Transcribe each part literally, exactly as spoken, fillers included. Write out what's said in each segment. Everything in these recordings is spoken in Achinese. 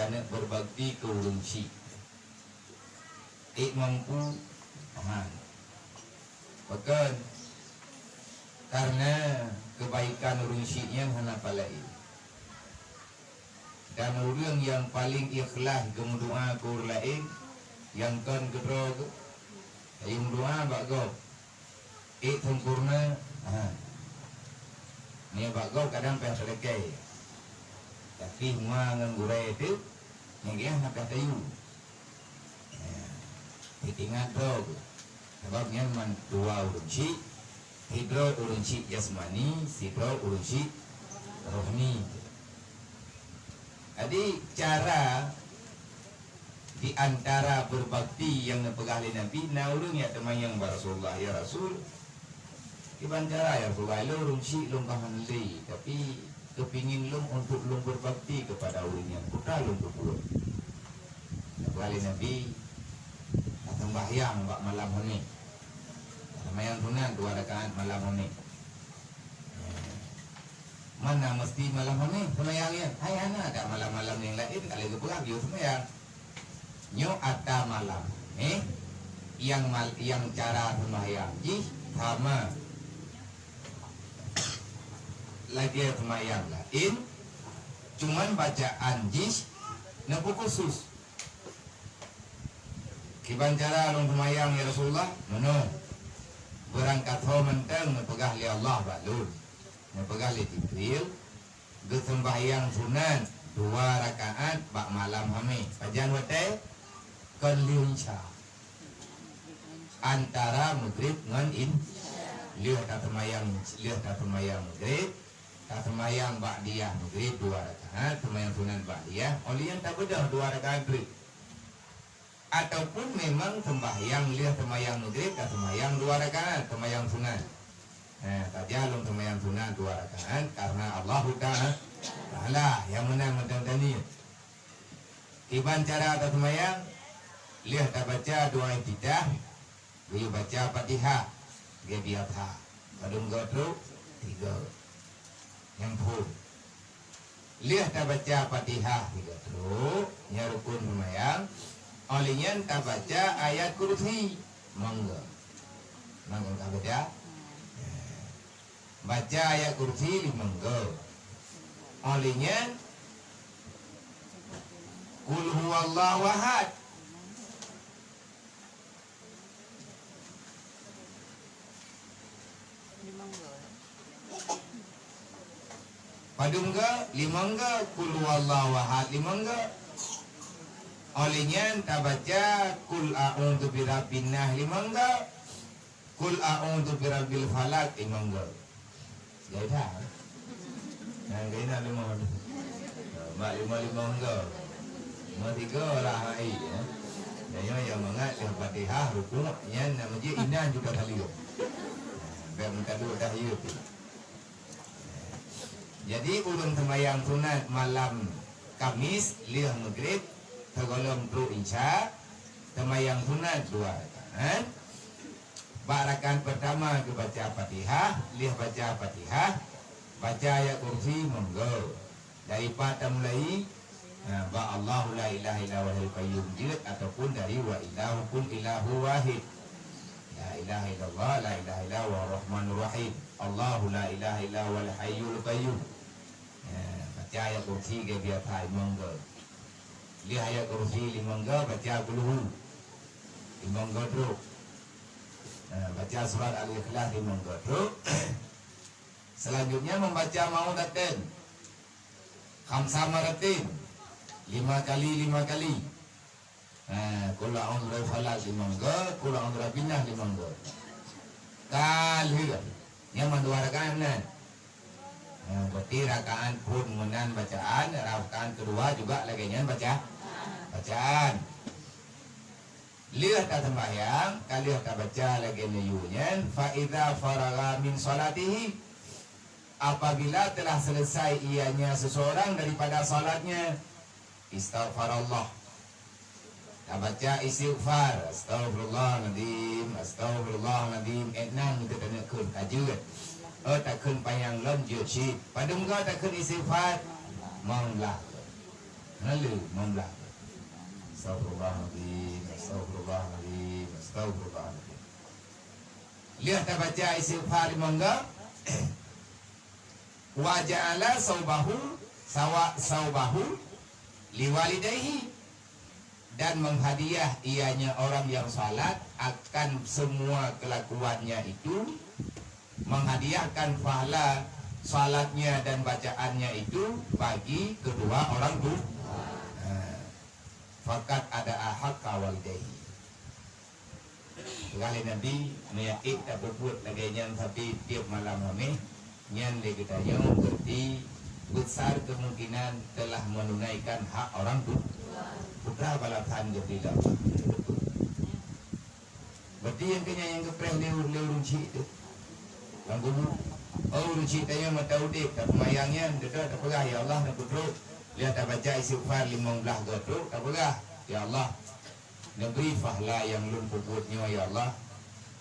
Berbakti keu ureuëng syik. Ék mampu, ha. Pakon? Karena kebaikan ureuëng syik nyan hana palaén. Dan ureuëng nyang paleng ikhlas geumeudoá keu ureuëng laén, nyang kon keudroe geuh, ayue meudoá bak gob. Ék sempurna, ha. Nibak gob kadang payah talakée. Tapi huma ngon gurée teuh, nyan geuh na payah tayue. Ha. Ingat droe geuh. Sabab nyan mandua ureuëng syik, sidroe ureuëng syik jasmani, sidroe ureuëng syik rohani. Jadi, cara di antara berbakti nyang neupeugah lé Nabi, na ureuëng nyang teumanyong bak Rasulullah, "Ya Rasul, kiban cara, ya Rasulullah, lôn ureuëng syik, lôn ka hana lé, tapi keupingin lôn untuk lôn berbakti kepada ureuëng nyan, peue lôn peubuet?" Neupeugah lé Nabi, "Taseumbahyang bak malam honée. Taseumbahyang sunat dua rakaat malam honée." Mana mesti malam honée seumayang nyan? Hai hana, ada malam-malam nyang laén ka lheueh geupeugah yue seumayang. Nyoe ata malam honée, nyang mal-, nyang cara seumayang jih sama lagée seumayang laén, cuman bacaan jih neupeu khusus. "Kiban cara lôn seumayang, ya Rasulullah?" "Meunoe, beurangkat ho mantong neupeugah lé Allah bak lôn." Neupeugah lé Jibril, "Geuseumbahyang sunat dua rakaat bak malam honée." Pajan watée? Kon lheueh Isya. Antara Maghrib ngon In-, lheueh taseumayang, lheueh taseumayang Maghrib, taseumayang Ba'diyah Maghrib dua rakaat, seumayang sunat Ba'diyah, óh lheueh nyan tabeudôh dua rakaat Maghrib. Ataupun memang seumbahyang lheueh seumayang Maghrib ka seumayang dua rakaat, seumayang sunat. Nah, saja lôn seumayang sunat dua rakaat karena Allahu Taala nyang meunan mantong taniet. Kiban cara taseumayang, lheueh tabaca doa iftitah, geuyue baca Fatihah, geubri that. Padum goe trok? Tiga. Nyang phon. Lheueh tabaca Fatihah tiga trok, nyan rukun seumayang. Óh lheueh nyan tabaca ayat kursi. Monggo. Monggo ka baca. Baca ayat kursi limong goe. Óh lheueh nyan, Qul huwallahu ahad. Padum goe? Limong goe. Qul huwallahu ahad limong goe. Óh lheueh nyan tabaca Qul a'udzu birabbin nas limong goe. Qul a'udzu birabbil falaq limong goe. Jai that. Nah, kena limong. Mak lima limong goe. Lima tiga lah hai, ya. Dan nyoe nyang mangat lheueh Fatihah, rukuk, nyan nama jih inan juga saleuem. Bèk meukaduek dah, ya. Jadi, ulôn seumayang sunat malam Kamis lheueh Maghrib, sigohlom trok Isya, seumayang sunat dua rakaat. Bak rakaat pertama geubaca Fatihah, lheueh baca Fatihah, baca ayat kursi, monggo. Dari pat tamulai? Nah, bak Allahu la ilaha illa huwal hayyul qayyum jeuet ataupun dari wa ilahukum ilahu wahid. La ilaha illallah, la ilaha illa huwa rahmanur rahim. Allahu la ilaha illa huwal hayyul qayyum. Nah, baca ayat kursi geubiasa limong goe. Lheueh ayat kursi limong goe, baca kulhu. Limong goe trok. Nah, baca surat Al-Ikhlas limong goe trok. Selanjutnya membaca ma'uwwidzatain. Khamsa maratin, lima kali, lima kali. Ha, qul a'udzu birabbil falaq limong goe, qul a'udzu birabbin nas limong goe. Ka lheueh, nyan mandua rakaat nyan. Ha, berarti rakaat phon meunan bacaan, rakaat keudua juga lagèe nyan baca, bacaan. Lheueh taseumbahyang, ka lheueh tabaca lagèe neuyue nyan, fa idza faragha min shalatihi, apabila telah selesai ianya seseorang daripada salatnya, istaghfarallah. Tabaca istighfar, astaghfirullahaladzim, astaghfirullahaladzim, eh, nan teuteuneuh kheun ka jeuet. Oh, takheun panyang lom jeuet cit. Padum goe takheun istighfar? Limong blah. Lalu, limong blah. Astagfirullahalazim, astagfirullahalazim, astagfirullahalazim. Lheueh tabaca istighfar limong goe, wa ja'ala saubahu sawa saubahu liwalidaihi, dan menghadiah ianya orang yang salat akan semua kelakuannya itu, menghadiahkan pahala salatnya dan bacaannya itu bagi kedua orang tua. Ha. Fakat ada ahak walidaihi. Peugah lé Nabi, meunyo ék tapeubuet lagée nyan sabe tieb malam Hameh, nyan lé geutanyoe berarti besar kemungkinan telah menunaikan hak orang tu. Peugah balasan geubi lé Allah. Berarti nyang keu nyan nyang geupreh lé, lé ureuëng chik teuh. Lam kubu. Oh, ureuëng chik tanyoe mata udeb, tapeumayang nyan, teuka tapeugah, "Ya Allah, neupeutrok." Lheueh tabaca istighfar limong blah goe trok, tapeugah, "Ya Allah, neubri pahala nyang lôn peubuet nyoe, ya Allah.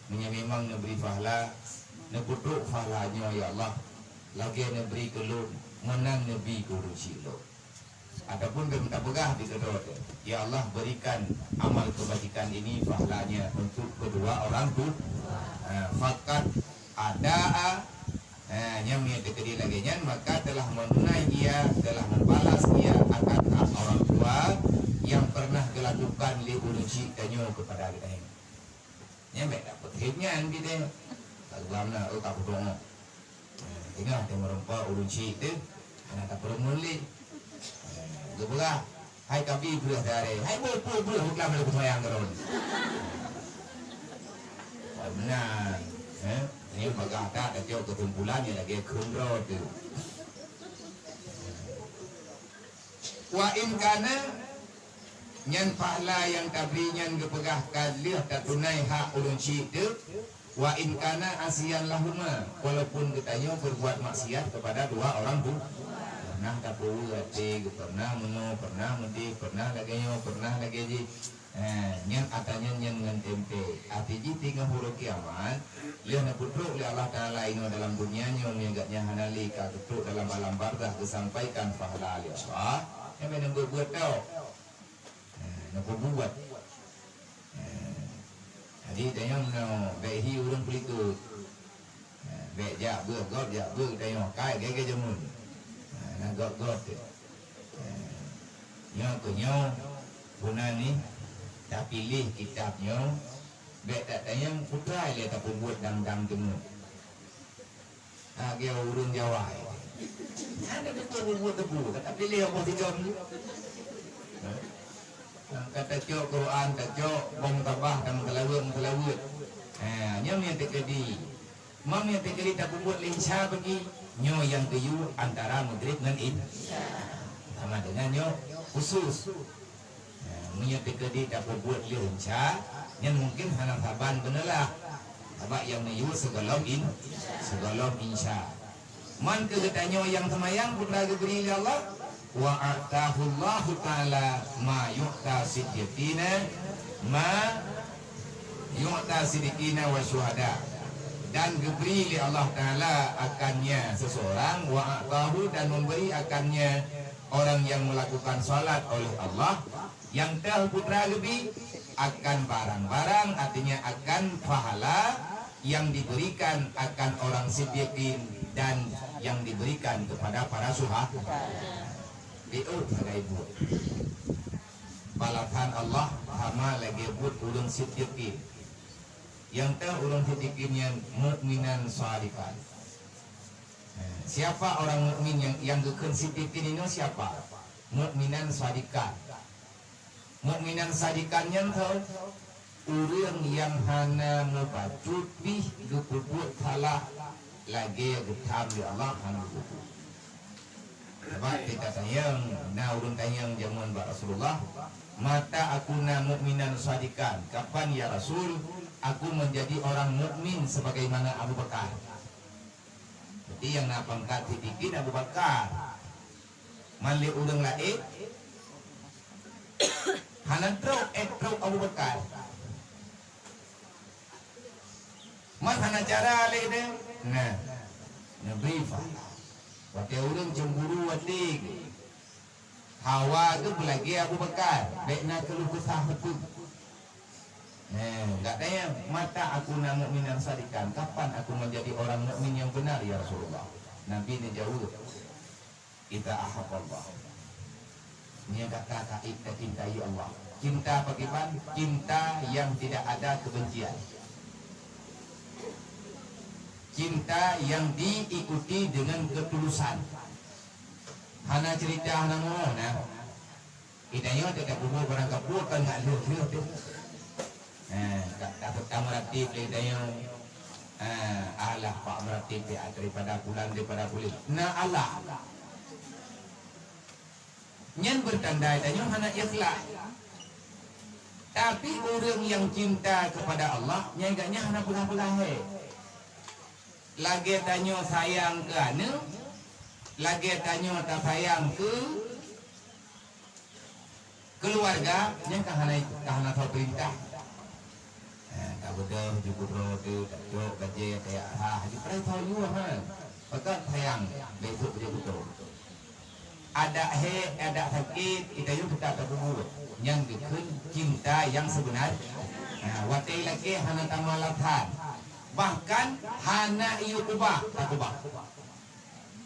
Meunyo memang neubri pahala, neupeutrok pahala nyoe, ya Allah. Lagée neubri keu lôn, meunan neubi keu ureuëng chik lôn." Ataupun beu tapeugah di keudroe teuh, "Ya Allah, berikan amal kebajikan ini pahalanya untuk kedua orang tu." Ha, fakat ada, ha, nyang meunyo teukeudi lagée nyan, maka telah menunai ia, telah membalas ia akan hak orang tua yang pernah geulatôhkan lé ureuëng chik tanyoe keupada geutanyoe. Nyan bék tapeutreb nyan geutanyoe. Ka geuba meunan, oh, ka peudong. Eh, ingat, teumeureumpok ureuëng chik teuh, hana tapeurumun lé. Eh, geupeugah, "Hai kabi breueh daré, hai beu-beu breueh buklam lé peusayang keudroe." Wah, meunan, eh, nyoe bagaih that tacok keusimpulan nyang lagée kheun droe teuh. Wa in kana, nyan pahala nyang tabri nyan geupeugah ka lheueh tatunai hak ureuëng chik teuh, wa in kana asiyan lahuma, walaupun geutanyoe berbuat maksiat kepada dua orang tu. Pernah tapeuweueh até, pernah meunoe, pernah meudeh, pernah lagée nyoe, pernah lagée jih. Eh, nyan ata nyan, nyan ngon tempe. Até jih teungoh uroe kiamat, lheueh neupeutrok lé Allah Taala inoe dalam dunia nyoe, meunyo gobnyan hana lé ka geutrok dalam alam barzakh geusampaikan pahala lé Allah, nyan meunan beuet-beuet tau. Eh, neupeubuet. Eh, jadi, tanyoe meunoe, bék hi ureuëng peulikot. Ha, bék jak beuet gob, jak beuet tanyoe kai gagée jameun. Ha, na gob-gob teuh. Ha, nyoe keuh nyoe, guna ni, tapiléh kitab nyoe, bék that tanyong peue teuma lé tapeubuet dang-dang teungoh. Ha, geu ureuëng Jawa. Hana beutôi peubuet teupeu, ka tapiléh Allah sidroe. Ha? Ka tacok Quran, tacok bom tabah dan meuteulaweuet-meuteulaweuet. Ha, nyoe nyang teukeudi. Mam nyang teukeudi tapeubuet lé insya bagi nyoe nyang geuyue antara Magrib ngon in-, sama dengan nyoe khusus. Nah, meunyoe teukeudi tapeubuet lé insya, nyan mungkin hana saban beuneulah. Sabab nyang geuyue sigohlom in-, sigohlom insya. Man keu geutanyoe nyang seumayang peue teuma geubri lé Allah, wa atahullahu ta'ala ma yu'ta siddiqina, ma yu'ta siddiqina wa syuhada, dan geubri lé Allah Taala akannya seseorang, wa atahu, dan memberi akannya orang yang melakukan salat oleh Allah, nyang teuh peue teuma geubri akan barang-barang, artinya akan pahala yang diberikan akan orang siddiqin dan yang diberikan kepada para syuhada. Di oh sagai buet. Balasan Allah sama lagée buet ureuëng siddiqin. Nyang teuh ureuëng siddiqin nyan mukminan shadiqan. Siapa orang mukmin yang, yang geukheun siddiqin inoe siapa? Mukminan shadiqan. Mukminan shadiqan nyan teuh ureuëng nyang hana mubacut pih geupeubuet salah lagée geutham lé Allah hana geupeubuet. Sabab teuka tanyong, na ureuëng tanyong jameun bak Rasulullah, "Mata akuna mu'minan shadiqan? Kapan ya Rasul, aku menjadi orang mukmin sebagaimana Abu Bakar?" Berarti nyang na pangkat siddiqin Abu Bakar. Man lé ureuëng laén hana trok, eh, trok Abu Bakar. Man hana cara lé deh. Nah, Nabi faham. Watée ureuëng cemburu watée Hawa geuh beulagée Abu Bakar, bék na keuluh keusah teupeu. Eh, gata nyan, "Mata akuna mu'minan shadiqan?" Kapan aku menjadi orang mukmin yang benar, ya Rasulullah? Nabi neujaweueb, "Idza ahabballah." Meunyoe gata ka tacintai Allah. Cinta pakriban? Cinta yang tidak ada kebencian. Cinta yang diikuti dengan ketulusan. Hana cerita, hana moh na. Geutanyoe teuka kubu barang kapue kon ngat lheueh-lheueh teuh. Eh, ka, ka, ka meuratéb lé geutanyoe. Eh, alah, pak meuratéb daripada pulan, daripada pulan. Na alah. Nyan beutanda geutanyoe hana ikhlas. Tapi ureuëng nyang cinta kepada Allah, nyan gobnyan hana peugah-peugah hai. Lagée tanyoe sayang keu aneuëk, lagée tanyoe tasayang keu keuluwarga, nyan ka hana, ka hana tho peurintah. Eh, ka beudôh jipeutroe teuh, tacok gajée, tajak ha, jipeureutho yue ha. Pakon sayang, besok jipeutroe. Adak hék, adak sakét, geutanyoe teuka tapeubuet. Nyan geukheun cinta nyang seubeuna. Nah, watée lakée hana tamalasan, bahkan hana iyue kubah, takubah.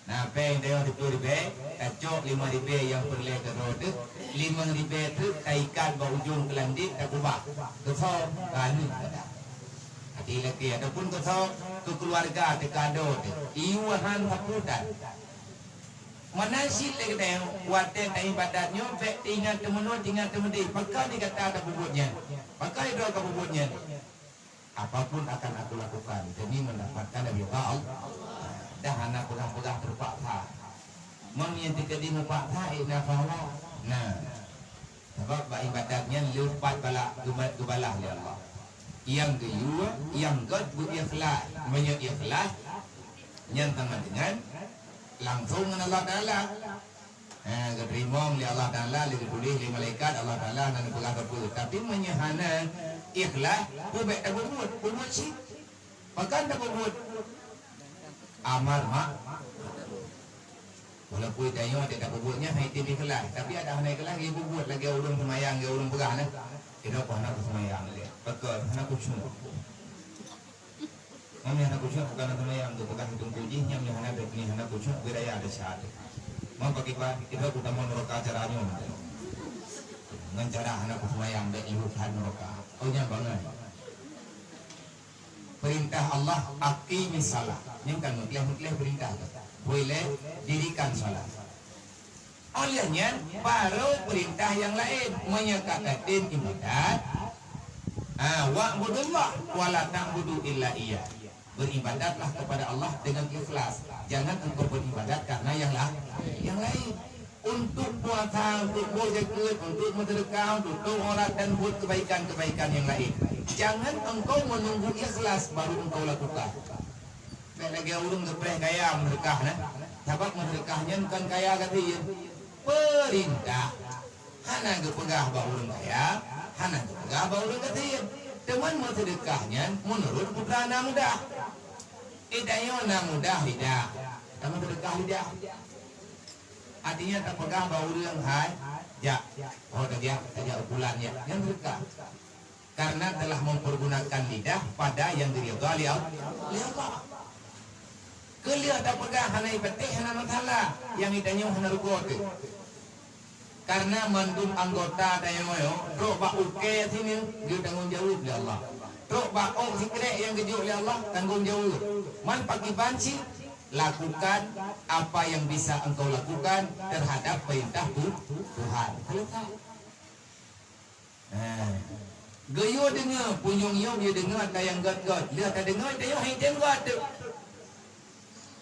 Nah, péng tayue siplôh ribée, tacok limong ribée nyang peureulée keudroe teuh, limong ribée treuk taikat bak ujong keulandek takubah. Keusoe, ka aneuk gata. Até lakée ataupun keusoe, keu keuluwarga teuka adoe teuh. Iyue han sapeue tan. Meunan cit lé geutanyoe, watée taibadat nyoe bék teuingat teumeunoe, teuingat teumeudeh. Pakon di gata tapeubuet nyan? Pakon droe kapeubuet nyan? Apapun akan aku lakukan demi mendapatkan ridha Allah. Dah hana peugah-peugah teupaksa. Meunyoe teukeudi meupaksa, ék na pahala. Nah, sabab bak ibadat nyan le pat bala geuba-, geubalah lé Allah. Nyang geuyue, nyang gét beu ikhlas. Meunyoe ikhlas, nyan sama dengan langsung ngon Allah Taala. Ha, geuteurimong lé Allah Taala, lé geutuléh lé malaikat, Allah Taala hana neupeugah sapeue. Tapi meunyoe hana ikhlas, peue bék tapeubuet, peubuet cit. Pakon tapeubuet? Amar mak. Walaupun tanyoe adak tapeubuet nyan hai tém ikhlas, tapi adak hana ikhlas, geupeubuet lagée ureuëng seumayang, lagée ureuëng peugah na. Kira hana kuseumayang lé. Pakon hana khusyuk. Nyan hana khusyuk, bukan hana seumayang, geupeugah Teungku jih, nyan hana bek ni, hana khusyuk, beuraya desya. Mau pakai ba, kita ku tamong neraka cara nyoe. Ngon cara hana kuseumayang, bék ibu kan neraka. Oh, nyan bangai. Perintah Allah, "Aqimis shalah." Nyan kan meukleh-meukleh perintah tu. Boleh dirikan salat. Óh lheueh nyan, barô peurintah nyang laén, meunyoe ka tatem ibadat, ha, "Wa'budullah wa la ta'budu illa iyyah." Beribadatlah kepada Allah dengan ikhlas. Jangan engkau beribadat karena yang la-, yang lain. Untuk puasa, untuk boh jakeuet, untuk meuseudeukah, untuk tutup aurat dan buet kebaikan-kebaikan yang lain. Jangan engkau menunggu ikhlas baru engkau lakukan. Bék lagée ureuëng geupreh kaya meuseudeukah na. Sabab meuseudeukah nyan kon kaya gasien. Peurintah hana geupeugah bak ureuëng kaya, hana geupeugah bak ureuëng gasien. Teuma meuseudeukah nyan meunurot putra na mudah. Itanyoe na mudah lidah, ka meuseudeukah lidah. Artinya tapeugah bak ureuëng hai, jak, oh tajak, tajak ukulan jak. Nyan seudeukah. Karena telah mempergunakan lidah pada yang diridha oleh Allah. Keu lheueh tapeugah hana ipatéh hana masalah, nyang itanyoe hana rugoe teuh. Karena mandum anggota tanyoe nyoe, trok bak ukée sineuk geutanggong jaweueb lé Allah. Trok bak ôk sikrek nyang geujok lé Allah, tanggong jaweueb. Man pakriban cit, lakukan apa yang bisa engkau lakukan terhadap perintah Tu-, Tuhan. Selesai. Ha. Geuyue deungoe, punyueng yum yue deungoe ata nyang gét-gét. Lheueh tadeungoe, tayoe hai tem gét teuh.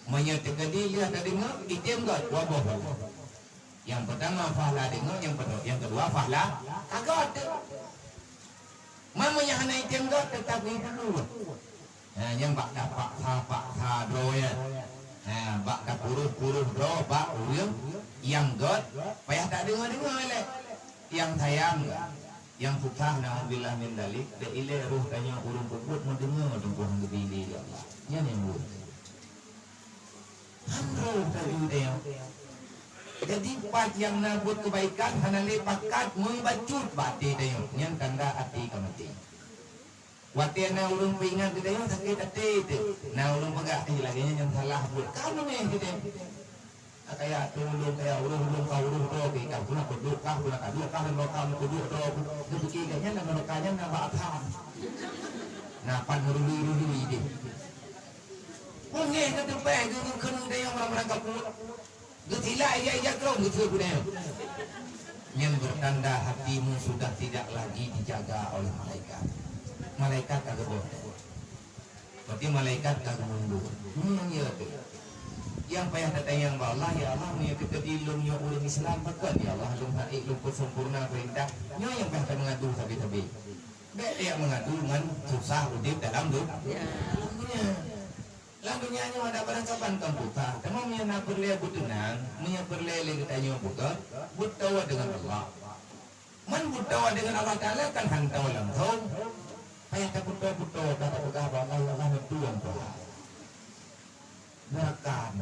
Meunyoe teukeudi lheueh tadeungoe, item gét, dua boh. Nyang peutama pahala deungoe, nyang peudua, nyang keudua pahala ka gét teuh. Man meunyoe hana item gét, teutap item dulu. Ha, nyang bak tapaksa-paksa droe nyan. Ha, bak tapuruh-puruh droe bak ureuëng nyang gét, payah tadeungoe-deungoe lé. Nyang sayang, nyang susah, naudzubillah min dzalik, dek ilée roh tanyoe ureuëng peubuet meudeungoe teungku han geubili lé Allah. Nyan nyang buet. Han roh teuh ilée. Jadi, pat nyang na buet keubaikan hana lé pakat meubacut bak até tanyoe, nyan tanda até ka maté. Watée na ureuëng peuingat keu tanyoe sakét até teuh, na ureuëng peugah, "Eh, lagée nyan nyang salah buet." Ka meuneh teuh. Kaya tulông, kaya ureuëng-ureuëng ka ureuëng droe, ka puna peuduek, ka puna kaduek, ka puna ka peuduek droe. Geupike gobnyan lam neuraka nyan na bak asam. Na pat meurului-rului deh. Meuneh ka teupée geukheun tanyoe barang-barang ka buet. Geutilak ija-ija droe geuteupeue nyan. Nyan bertanda hatimu sudah tidak lagi dijaga oleh malaikat. Malaikat ka geubeuet. Berarti malaikat ka geumundur. Nyan ya tu. Nyang payah tatanyong bak Allah, "Ya Allah, meunyoe teukeudi lôn nyoe ureuëng Islam, pakon ya Allah lôn hana lôn peusempurna peurintah?" Nyoe nyang payah tameungadu sabe-sabe. Bék tajak meungadu ngon susah udeb dalam du-, dalam dunia. Lam donya nyoe ada barang saban kon susah, teuma meunyoe na peureulée beuteunang, meunyoe peureulée lé geutanyoe beutôi, beutôi deungon Allah. Man beutôi deungon Allah Taala kan hantom langsong. Payah tapeutôi-peutôi, ka tapeugah bak Allah, "Ya Allah, neutueng Tuhan." Neuraka.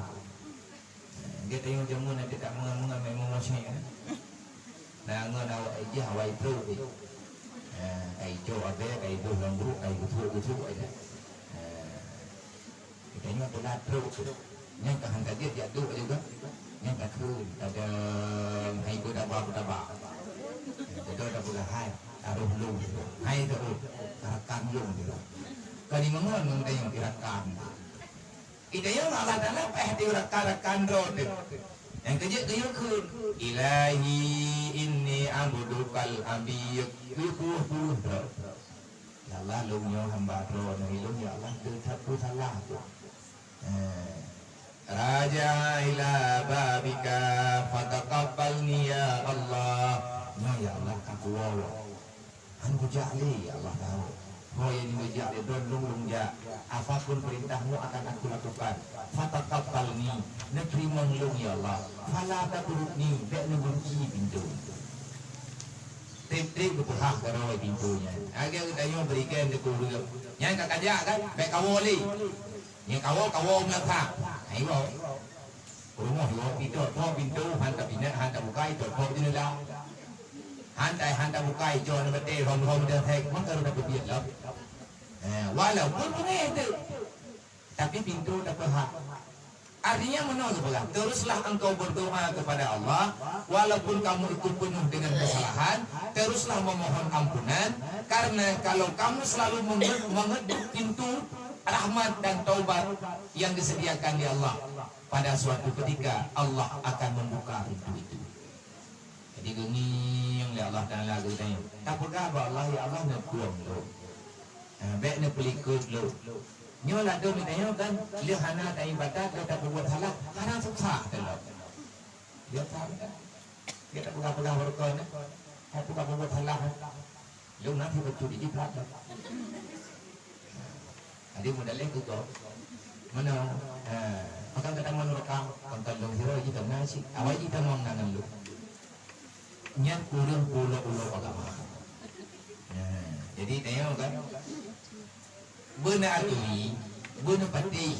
Geutanyoe jameun na teuka meungan-meungan memang meusyik. Na ngon awak ijih awai trok. Kai cok abée, kai boh lam brok, kai geutrok-geutrok aja. Geutanyoe teungoh trok, nyan ka han ka jeuet jak duek juga. Nyan ka kheun, kadang hai beudaba-beudaba. Beudaba hai, taroh lôn. Hai taroh, rakan lôn. Ka di mangat ngon geutanyoe dirakan. Geutanyoe Allah Taala payah di rakan-rakan droe teuh. Nyang keujeuet geuyue kheun, "Ilahi inni abdukal abiyy." Geuyue peuweuh-peuweuh droe. Ya Allah, lôn nyoe hamba droe neuh, lôn ya Allah, teusapeue salah ku. Eh, raja ila babika fataqabbalni ya Allah. Nyoe ya Allah, ka kuwoe. Han kujak lé, ya Allah tahu. Ho nyang neujak lé droe lôn, lôn jak. Apapun perintahmu akan aku lakukan. Fataqabbalni, neuteurimong lôn ya Allah. Fala tatrudni, bék neugunci pintoe. Treb-treb geupeuhah keudroe pintoe nyan. Lagée geutanyoe berikan di ureuëng. Nyan ka kajak kan, bék kawoe lé. Nyan kawoe, kawoe meulakha. Hai woe. Rumoh woe, itôb-tôb pintoe, han tapinak, han tabuka, itôb-tôb jendela. Han ta-, han tabuka, ijok na batée, hom-hom dan hek, maka rumoh tapeubiyet lom. Eh, walaupun beungéh teuh. Tapi pintoe tapeuhah. Artinya meunoe geupeugah, "Teruslah engkau berdoa kepada Allah, walaupun kamu itu penuh dengan kesalahan, teruslah memohon ampunan, karena kalau kamu selalu menge-, mengetuk pintu rahmat dan taubat yang disediakan di Allah, pada suatu ketika Allah akan membuka pintu itu." Jadi geungieng lé Allah Taala geutanyoe. Tapeugah bak Allah, "Ya Allah, neutueng lôn. Ha, bék neupeulikot lôn." Nyoe ladôm geutanyoe kan, lheueh hana taibadat, lheueh tapeubuet salah, hana susah teuh lom. Ya, tak, tak. Dia tak peugah-peugah baroekon, eh. Hai peugah peubuet salah, eh. Lôn na sibacut jih that. Jadi, meudaleh keu gob. Meunoe, eh, pakon gata meunoe rekam, kon lôn sidroe jih tamong cit. Awai jih tamong na ngon lôn. Nyan kureueng peulo-ulo agama. Nah, jadi, tanyoe kan. Beuna aturi, beuna patéh.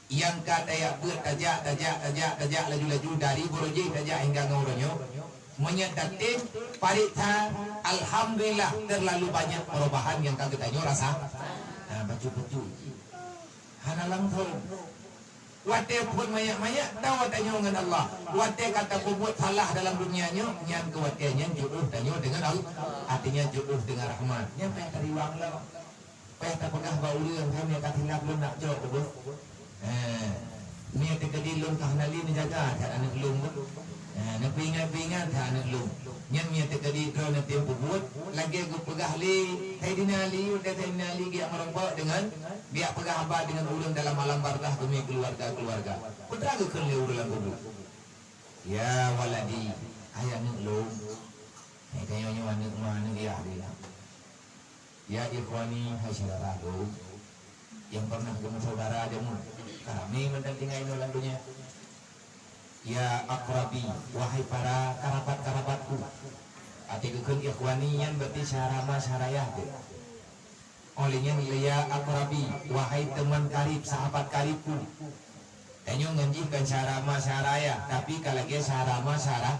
Nyang ka tajak beuet, tajak, tajak, tajak, tajak laju-laju dari Borojih tajak hingga ngon uroe nyoe. Meunyoe tatem pareksa, alhamdulillah, terlalu banyak perubahan nyang ka geutanyoe rasa. Nah, bacut-bacut. Hana langsong. Watée phon manyak-manyak, tawoe tanyoe ngon Allah. Watée ka tapeubuet salah dalam dunia nyoe, nyan keu watée nyan jiôh tanyoe deungon Allah. Artinya jiôh deungon rahmat. Nyan payah tariwang lom. Payah tapeugah bak ureuëng, "Hai, meunyoe ka silap lôn nak cok," keu beuh. Eh, meunyoe teukeudi lôn ka hana lé neujaga that aneuëk lôn beuh. Eh, neupeuingat-peuingat that aneuëk lôn. Nyan meunyoe teukeudi droe neutem peubuet, lagée geupeugah lé Saidina Ali, watée Saidina Ali geujak meurumpok deungon, geujak peugah haba deungon ureuëng dalam alam barzakh, teumé keuluwarga-keuluwarga. Peue teuma geukheun lé ureuëng lam kubu? "Ya waladi, hai aneuëk lôn." Hai tanyoe nyoe aneuëk ma, aneuëk yah lé. "Ya ikhwani, hai syedara lôn, nyang pernah geumeusaudara jameun, ka ramé mantong tinggai inoe lam donya. Ya aqrabi, wahai para karabat-karabatku." Até geukheun ikhwani nyan berarti syedara ma syedara yah teuh. Óh lheueh nyan, "Ya aqrabi, wahai teman karib, sahabat karibku." Tanyoe ngon jih kon syahra ma syahra yah, tapi ka lagèe syahra ma syahra,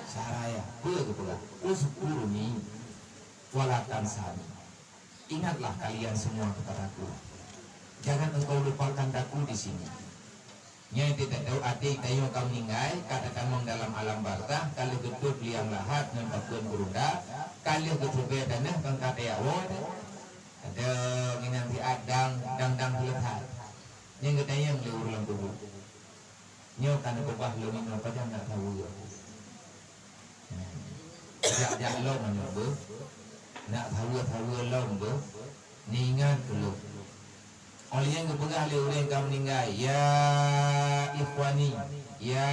syahra yah. Peue geupeugah? Uzkuruni wala tansani. Ingatlah kalian semua kepadaku. Jangan engkau lupakan aku di sini. Nyan teuh tadoe até tanyoe ka meuninggai, ka tatamong dalam alam barzakh, ka lheueh geutôb liang lahat ngon pakon beurunda, ka lheueh geuteubiet taneuk kon ka tajak woe. Adoe, nginan siat dang, dang-dang seuleuhat. Nyang geutanyong lé ureueng lam kubu, "Nyoe ka neukeubah lôn inoe, pajan na saweue?" Jak-jak lom nyoe beuh, na saweue-saweue lom beuh, neuingat keu lôn. Óh lheueh nyan geupeugah lé ureueng ka meuninggai, "Ya ikhwani, ya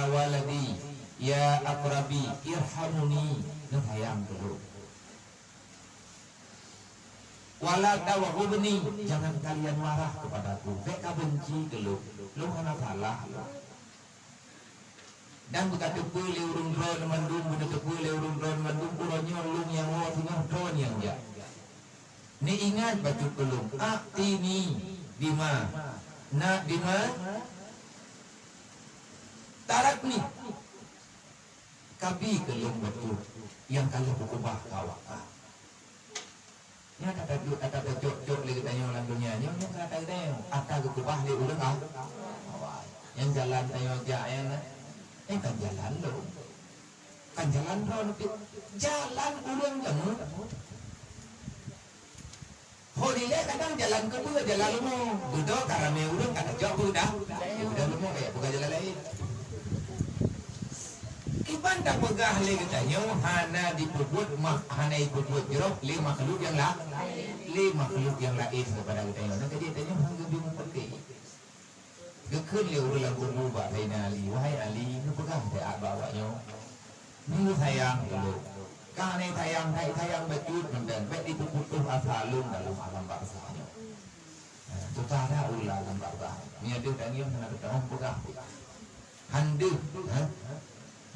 waladi, ya aqrabi, irhamuni," neusayang keu lôn. "Wala taghdhabni, jangan kalian marah kepadaku." Bèk ka beunci keu lôn. Lôn hana salah lôn. Dan beuka teupeue lé ureueng droeneuh mandum, beuneuteupeu lé ureueng droeneuh mandum, uroe nyoe lôn nyang woe singoh droeneuh nyang jak. Neuingat bacut keu lôn, "A'tini bima, na bima tarakni." Ka bi keu lôn bacut nyang ka lheueh kukeubah keu awak. Nyan ka taduek, ka tacok-cok lé geutanyoe lam donya nyoe, nyoe ka tageutanyoe, ata geukeubah lé ureueng a-, awai. Nyan jalan tanyoe jak nyan, eh, kan jalan lôn. Kan jalan droeneuh pih. Jalan ureueng jameun. Ho dilèe kadang jalan keubeue, jalan leumo. Beudôh ka ramé ureueng ka tacok beudah. Beudah leumo, eh, bukan jalan laén. Kiban tapeugah lé geutanyoe hana jipeubuet ma-, hana jipeubuet jroh lé makhluk nyang la-, lé makhluk nyang laén keupada geutanyoe. Nyan ka jeuet tanyoe han geubri meupeugah. Geukheun lé ureueng lam kubu bak Saidina Ali, "Wahai Ali, neupeugah teuh bak awak nyoe, neusayang keu lôn. Ka neusayang, ka sayang bacut mantong, bèk jipeuputoh asa lôn dalam alam barzakh nyoe." Nah, susah that ureueng lam alam barzakh. Meunyoe deuh tangieng hana teutamong peugah. Han deuh, ha?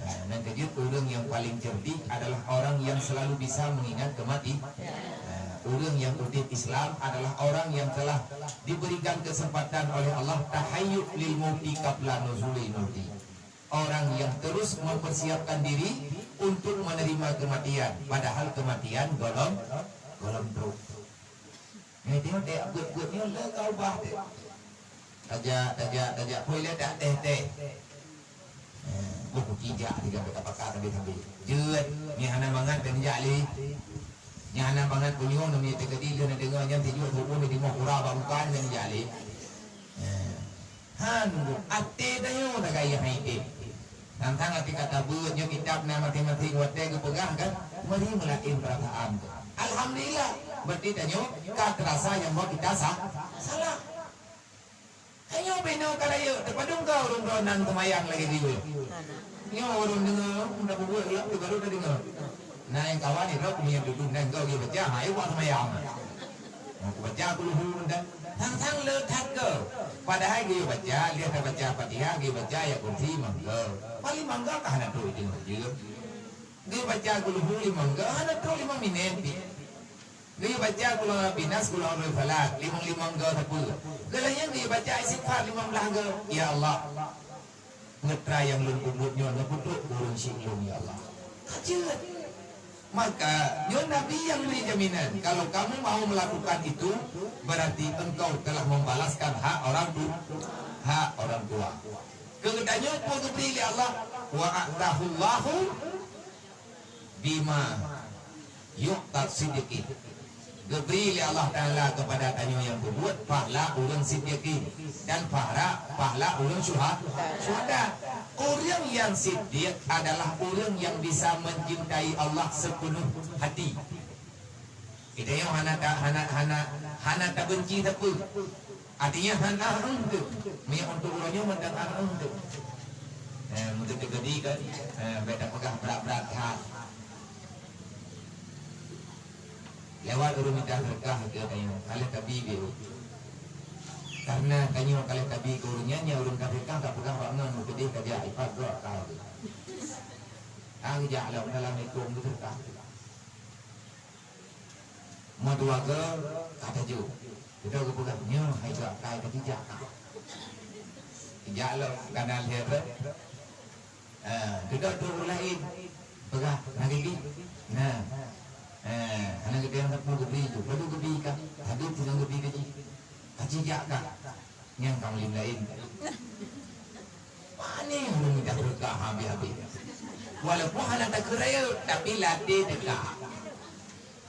Nah, nyang keujeuet, ureueng nyang paléng cerdik adalah orang yang selalu bisa mengingat kemati-, nah, ureueng nyang udép Islam adalah orang yang telah diberikan kesempatan oleh Allah, tahayyu'u lil mauti qabla nuzuli mauti. Orang yang terus mempersiapkan diri untuk menerima kematian, padahal kematian gohlom, gohlom trok. Nyoe teuh dek buet-buet nyoe le ka ubah dek. Tajak, tajak, tajak, pui le dak teh-teh. Eh, boh kuci jak tiga beta pakat habis-habis. Jeuet, nyoe hana mangat dan jak lé. Nyoe hana mangat punyueng dan nyoe teukeudi lheueh na deungoe nyan tijuek buku ni di moh kura bak muka dan jak lé. Eh. Han, até tanyoe tagayah hai tém. Tantang até kata beuet nyoe kitab na maséng-maséng watèe geupeugah kan, meuri meulaén peurasaan. Alhamdulillah, berarti tanyoe ka teurasa nyang buet kita sa-, salah. Tanyoe binoe ka rayeuk, teupadum ka ureueng droe nan seumayang lagèe jiôh. Nyoe ureueng deungoe, mudah bubuet lom, baru tadeungoe. Na nyang kawan nyoe, meunyoe dudu nan goe geubaca, ha, eh, buat seumayang. Nah, kubaca kulhu mantong. Sang-sang le that goe. Padahai geuyue baca, lheueh tabaca Fatihah, geuyue baca Ayat Kursi limong goe. Pat limong goe ka hana trok ijeuem-ijeuem. Geuyue baca kulhu limong goe, hana trok limong minèt pih. Geuyue baca Qul A'udzu Birabbin Nas, Qul A'udzu Birabbil Falaq, limong-limong goe sapeue. Geulanyang geuyue baca istighfar limong blah goe. Ya Allah, neutra nyang lôn peubuet nyoe neupeutrok keu ureueng syik lôn, ya Allah. Ka jeuet. Maka, nyoe Nabi nyang bri jaminan, kalau kamu mau melakukan itu, berarti engkau telah membalaskan hak orang tu-, hak orang tua. Keu geutanyoe peue geubri lé Allah? Wa a'tahullahu bima yu'ta siddiqin. Geubri lé Allah Taala keupada tanyoe nyang peubuet pahala ureueng siddiqin dan pahala, pahala ureueng syuha-, syuhada. Ureueng nyang siddiq adalah ureueng nyang bisa mencintai Allah sepenuh hati. Geutanyoe hana ta-, hana, hana, hana tabenci sapeue. Artinya hana eungkeuh. Meunyoe untuk uroe nyoe mantong hana eungkeuh. Eh, meuteuk teubedi kan, eh, bèk tapeugah brat-brat that. Lewat ureueng mita seudeukah keu tanyoe, ka lheueh tabi beu. Karena tanyoe ka lheueh tabi keu ureueng nyan, nyan ureueng ka seudeukah ka peugah bak ngon meukeudeh ka jak ipat goe ka. Ka geujak lom dalam likong geuseudeukah. Meudua goe ka tajok. Geutanyoe geupeugah nyoe hai geuh akai ka jijak. Jak lom kana lhèe droe. Ah, dudoe trok ureueng laén. Peugah, "Na geubi." Nah. Ah, hana geubi, hana geubi tu. Baru geubi ka. Habéh tu nyang geubi ka jih. Ka jijak ka. Nyang ka mulim laén. Panéh ureueng mita beureukat habéh-habéh. Walaupun hana takheun rayeuk, tapi ladé teuka.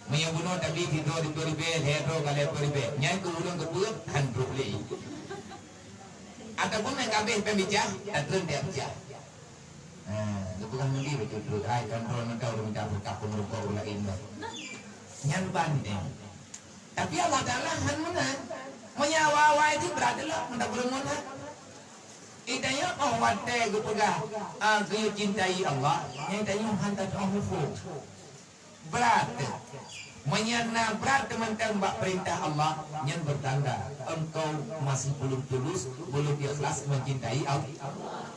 Meunyoe bunoe tabi sidroe ribèe, lhèe droe ka lhèe ribèe, nyan keu ureueng keu peuet han trok lé. Ataupun nyang ka abéh pembicah, tatreun tiep bicah. Ha, geupeugah ngon lé bacut trok, hai, kon droe mantong ureueng mita beureukat keu meureumpok ureueng laén bah. Nyan banteng. Tapi Allah Taala han meunan. Meunyoe awai-awai jih brat lom, meunan beureumun ha. Geutanyoe óh watèe geupeugah, ah, geucintai Allah, nyan tanyoe han tatu'oh muphom. Brat. Meunyoe na brat mantong bak peurintah Allah, nyan beutanda engkau masih belum tulus, belum ikhlas mencintai Allah.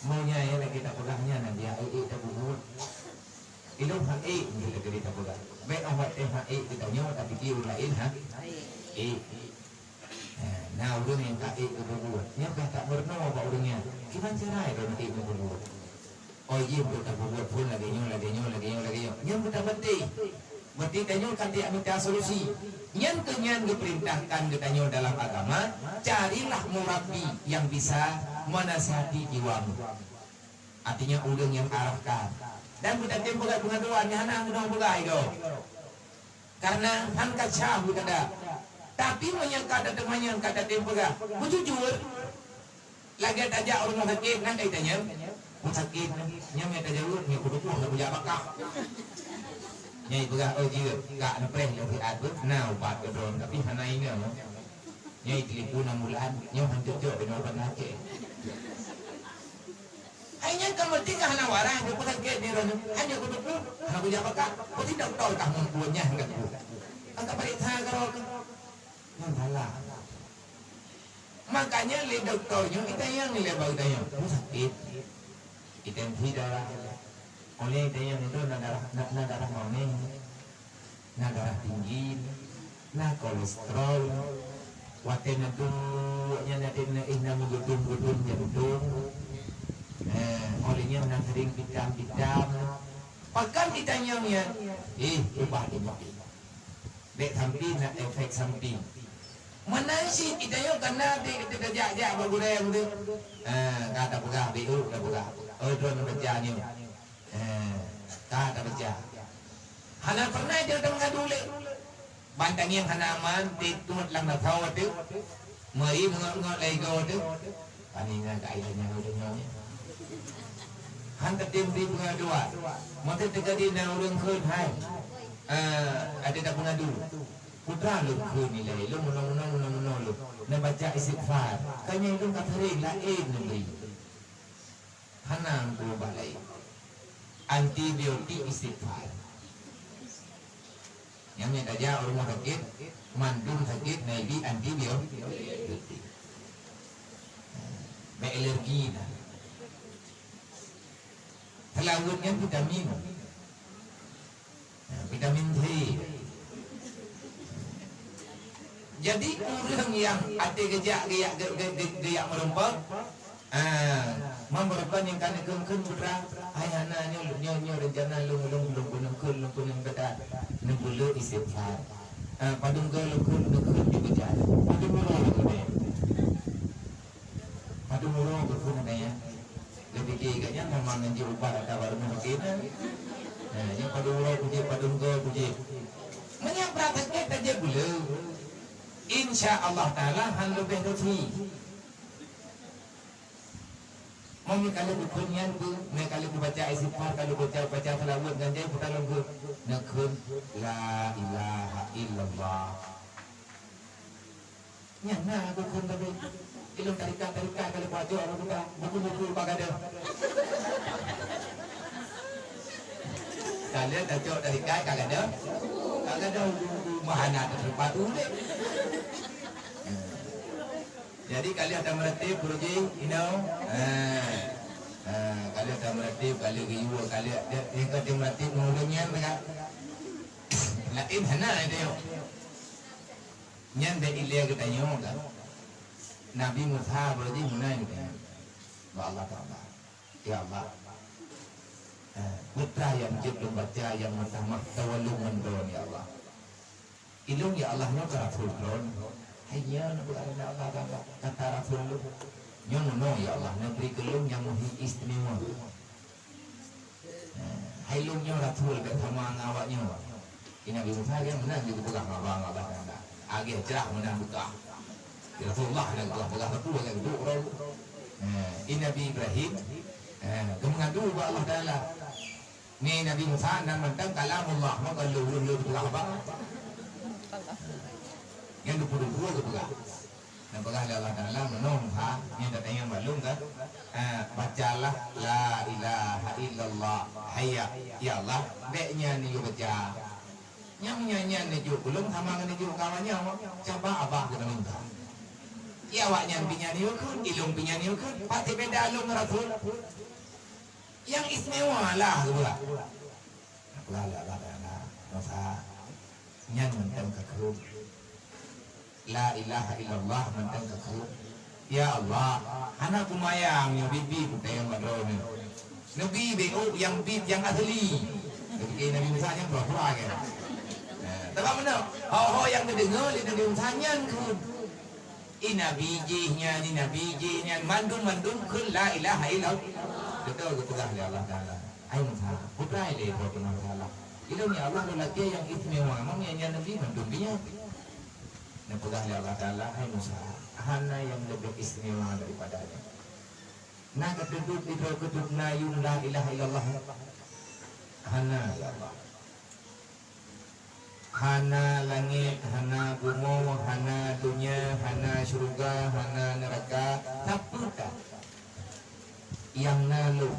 Meunyoe lagèe tapeugah nyan, na dia ék-ék tabubuet. Ilôn han ék lagèe tapeugah. Bèk óh watèe han ék geutanyoe, tapi ureueng laén han ék. Eh, na ureueng nyang ka ék keu bubuet, nyan ka tak meurunoe bak ureueng nyan. Kiban cara droeneuh ék keu bubuet? Oh, jih beutabubuet phon lagèe nyoe, lagèe nyoe, lagèe nyoe, lagèe nyoe. Nyan beutameuteuh. Berarti tanyoe ka tiek mita solusi. Nyan keuh nyan geupeurintahkan geutanyoe dalam agama, carilah murabbi yang bisa menasihati jiwamu. Artinya ureueng nyang arahkan. Dan beutatem peugah peungaduan nyang hana keunoe peugah igoe. Karena han ka sah geutada. Tapi meunyoe ka tateumanyong, ka tatem peugah, beujujur, lagèe tajak u rumoh sakét, na ka itanyong, "Peue sakét nyoe?" Nyan meunyoe tajaweueb, "Nyoe kuteupue, nyoe kujak bakak." Nyan ipeugah, "Oh, jeuet, kak neupreh lôn siat beuh, na ubat keu droe, tapi hana inong." Nyan itelepon ambulan, "Nyoe han cocok keu ubat Aceh." Hai nyan ka meusti ka hana waras, peue sakét nyoe droeneuh. Hana kuteupue, hana kujak bakak. Pasti dokto ka muphom nyan ka ku. Ka pareksa keudroe keuh. Nyan salah. Makanya lé dokto nyoe itanyong lé bak geutanyoe, "Peue sakét?" Hitam darah. Oleh itanyong itu na darah, na, na darah maméh. Na darah tinggi, na kolesterol. Watèe neuduek nyan, na teuh na éh na meugeudum-geudum jantông. Eh, óh lheueh nyan na sering pitam-pitam. Pakon itanyong nyan? Eh, ubah dimakai. Bèk samping na efek samping. Meunan cit itanyong kana dek tajak-jak bak gurèe tu. Eh, ka tapeugah, beu tapeugah. Oh, droeneuh baca nyoe. Eh, ka tabaca. Hana pernah jeuet tameungadu lé. Ban tangieng hana aman, tiep tuet lam lasawa teuh. Meuri meungok-ngok lé igoe teuh. Paninga ka ai lanyang ureueng nyoe. Han tatem bri peungaduan. Meuteuk teuka di na ureueng kheun hai. Eh, ada tak pengadu. Putra lôn kheun ilèe, lôn meunoe-meunoe, meunoe-meunoe lôn. Neubaca istighfar. Ka nyan lôn ka sering laén neubri. Hana ubat laén. Antibiotik istighfar. Nyang mita jak u rumoh sakét, mandum sakét na ibi antibiotik. Bèk alergi na. Seulaweuet nyan vitamin. Vitamin C. Jadi, ureueng nyang até geujak, geujak, ge-, ge-, ge-, geujak meurumpok, ah, meurumpok nyang ka neukheun-kheun putra, "Hai hana nyoe, nyoe, nyoe rencana lôn, lôn, lôn keuneuk kheun, lôn keuneuk gata." Neupeuleueh istighfar. Ah, padum goe lôn kheun, lôn kheun di beujan. Padum uroe lôn kheun. Padum uroe keu kheun nyan. Lôn pike gobnyan sama ngon jih ubat ata bak rumoh sakét nyan. Nah, nyan padum uroe kujép, padum goe kujép. Meunyoe brat sakét tajép buleuen, insya Allah Taala han leubeh dosi. Meunyoe ka lheueh kukheun nyan beuh, meunyoe ka lheueh kubaca istighfar, ka lheueh kubaca, baca seulaweuet ngon jai putra lôn kheun, neukheun, "La ilaha illallah." Nyan na kukheun tapi. Ilôn tarikat-tarikat ka lheueh kubaca lam buku, buku-buku bak gadôh. Ka lheueh tacok tarikat ka gadôh. Ka gadôh buku-buku bah hana teuseupatu lé. Jadi ka lheueh tameuratéb, Guru Ji, inoe. Ha. Ha, ka lheueh tameuratéb, ka lheueh geuyue, ka lheueh, nyang ka tameuratéb ngon ureueng nyan, kan? Laén hana, itu. Nyan bèk ilèe geutanyoe, kan? Nabi Musa beureuji meunan geutanyoe bak Allah Taala, "Ya Allah, eh, peue teuma nyang jeuet lôn baca nyang meutamah tawa lôn ngon droe, ya Allah? Ilôn, ya Allah, nyoe ka rasul droe." "Hai nyan, ya Allah Taala, kata rasul lôn, nyoe meunoe, ya Allah, neubri keu lôn nyang meuhi istimewa." Hai lôn nyoe rasul, bèk sama ngon awak nyoe. Di Nabi Musa lagèe meunan geupeugah ngon Allah Taala. Lagèe cerah meunan beukah. Di Rasulullah lagèe peugah-peugah sapeue lagèe geuduek droe. Eh, di Nabi Ibrahim, eh, geumeungadu bak Allah Taala. Ni Nabi Musa nan mantong kalamullah, maka lôn lôn lôn peugah bak. Nyang dupeue-dupeue geupeugah. Neupeugah lé Allah Taala, "Meunoe ha, nyoe tatanyong bak lôn kan? Eh, bacalah la ilaha illallah, hayya, ya Allah, bèk nyan neuyue baca. Nyang nyan, nyan neujok keu lôn sama ngon neujok keu awak nyoe, caba abah keuneuk minta." Ya awak nyan pih nyan neuyue kheun, ilôn pih nyan neuyue kheun, pasti beda lôn ngon rasul. Nyang istimewa lah geupeugah. Neupeugah lé Allah Taala, "Musa, nyan mantong ka kheun. La ilaha illallah mantong ka kheun. Ya Allah, hana kumayang nyoe bibi kutanyong bak droeneuh. Neubi beuh nyang bit nyang asli." Jadi Nabi Musa nyan pura-pura kan. Nah, sabab meunoe, ho-ho nyang geudeungoe lé Nabi Musa nyan kheun. I Nabi jih nyan, i Nabi jih nyan, mandum-mandum kheun la ilaha illallah. Beutôi geupeugah lé Allah Taala, "Hai Musa, peue teuma lé droe keunoe masalah? Ilôn ya Allah lôn lakèe nyang istimewa, meunyoe nyan Nabi mandum pih nyan." Neupeugah lé Allah Taala, "Hai Musa, hana nyang leubeh istimewa daripada nyan. Na ka teuduek di droe keuh dubna yum la ilaha illallah?" "Hana, ya Allah." Hana langét, hana bumoe, hana donya, hana syeuruga, hana neuraka, sapeue kah nyang na lôn?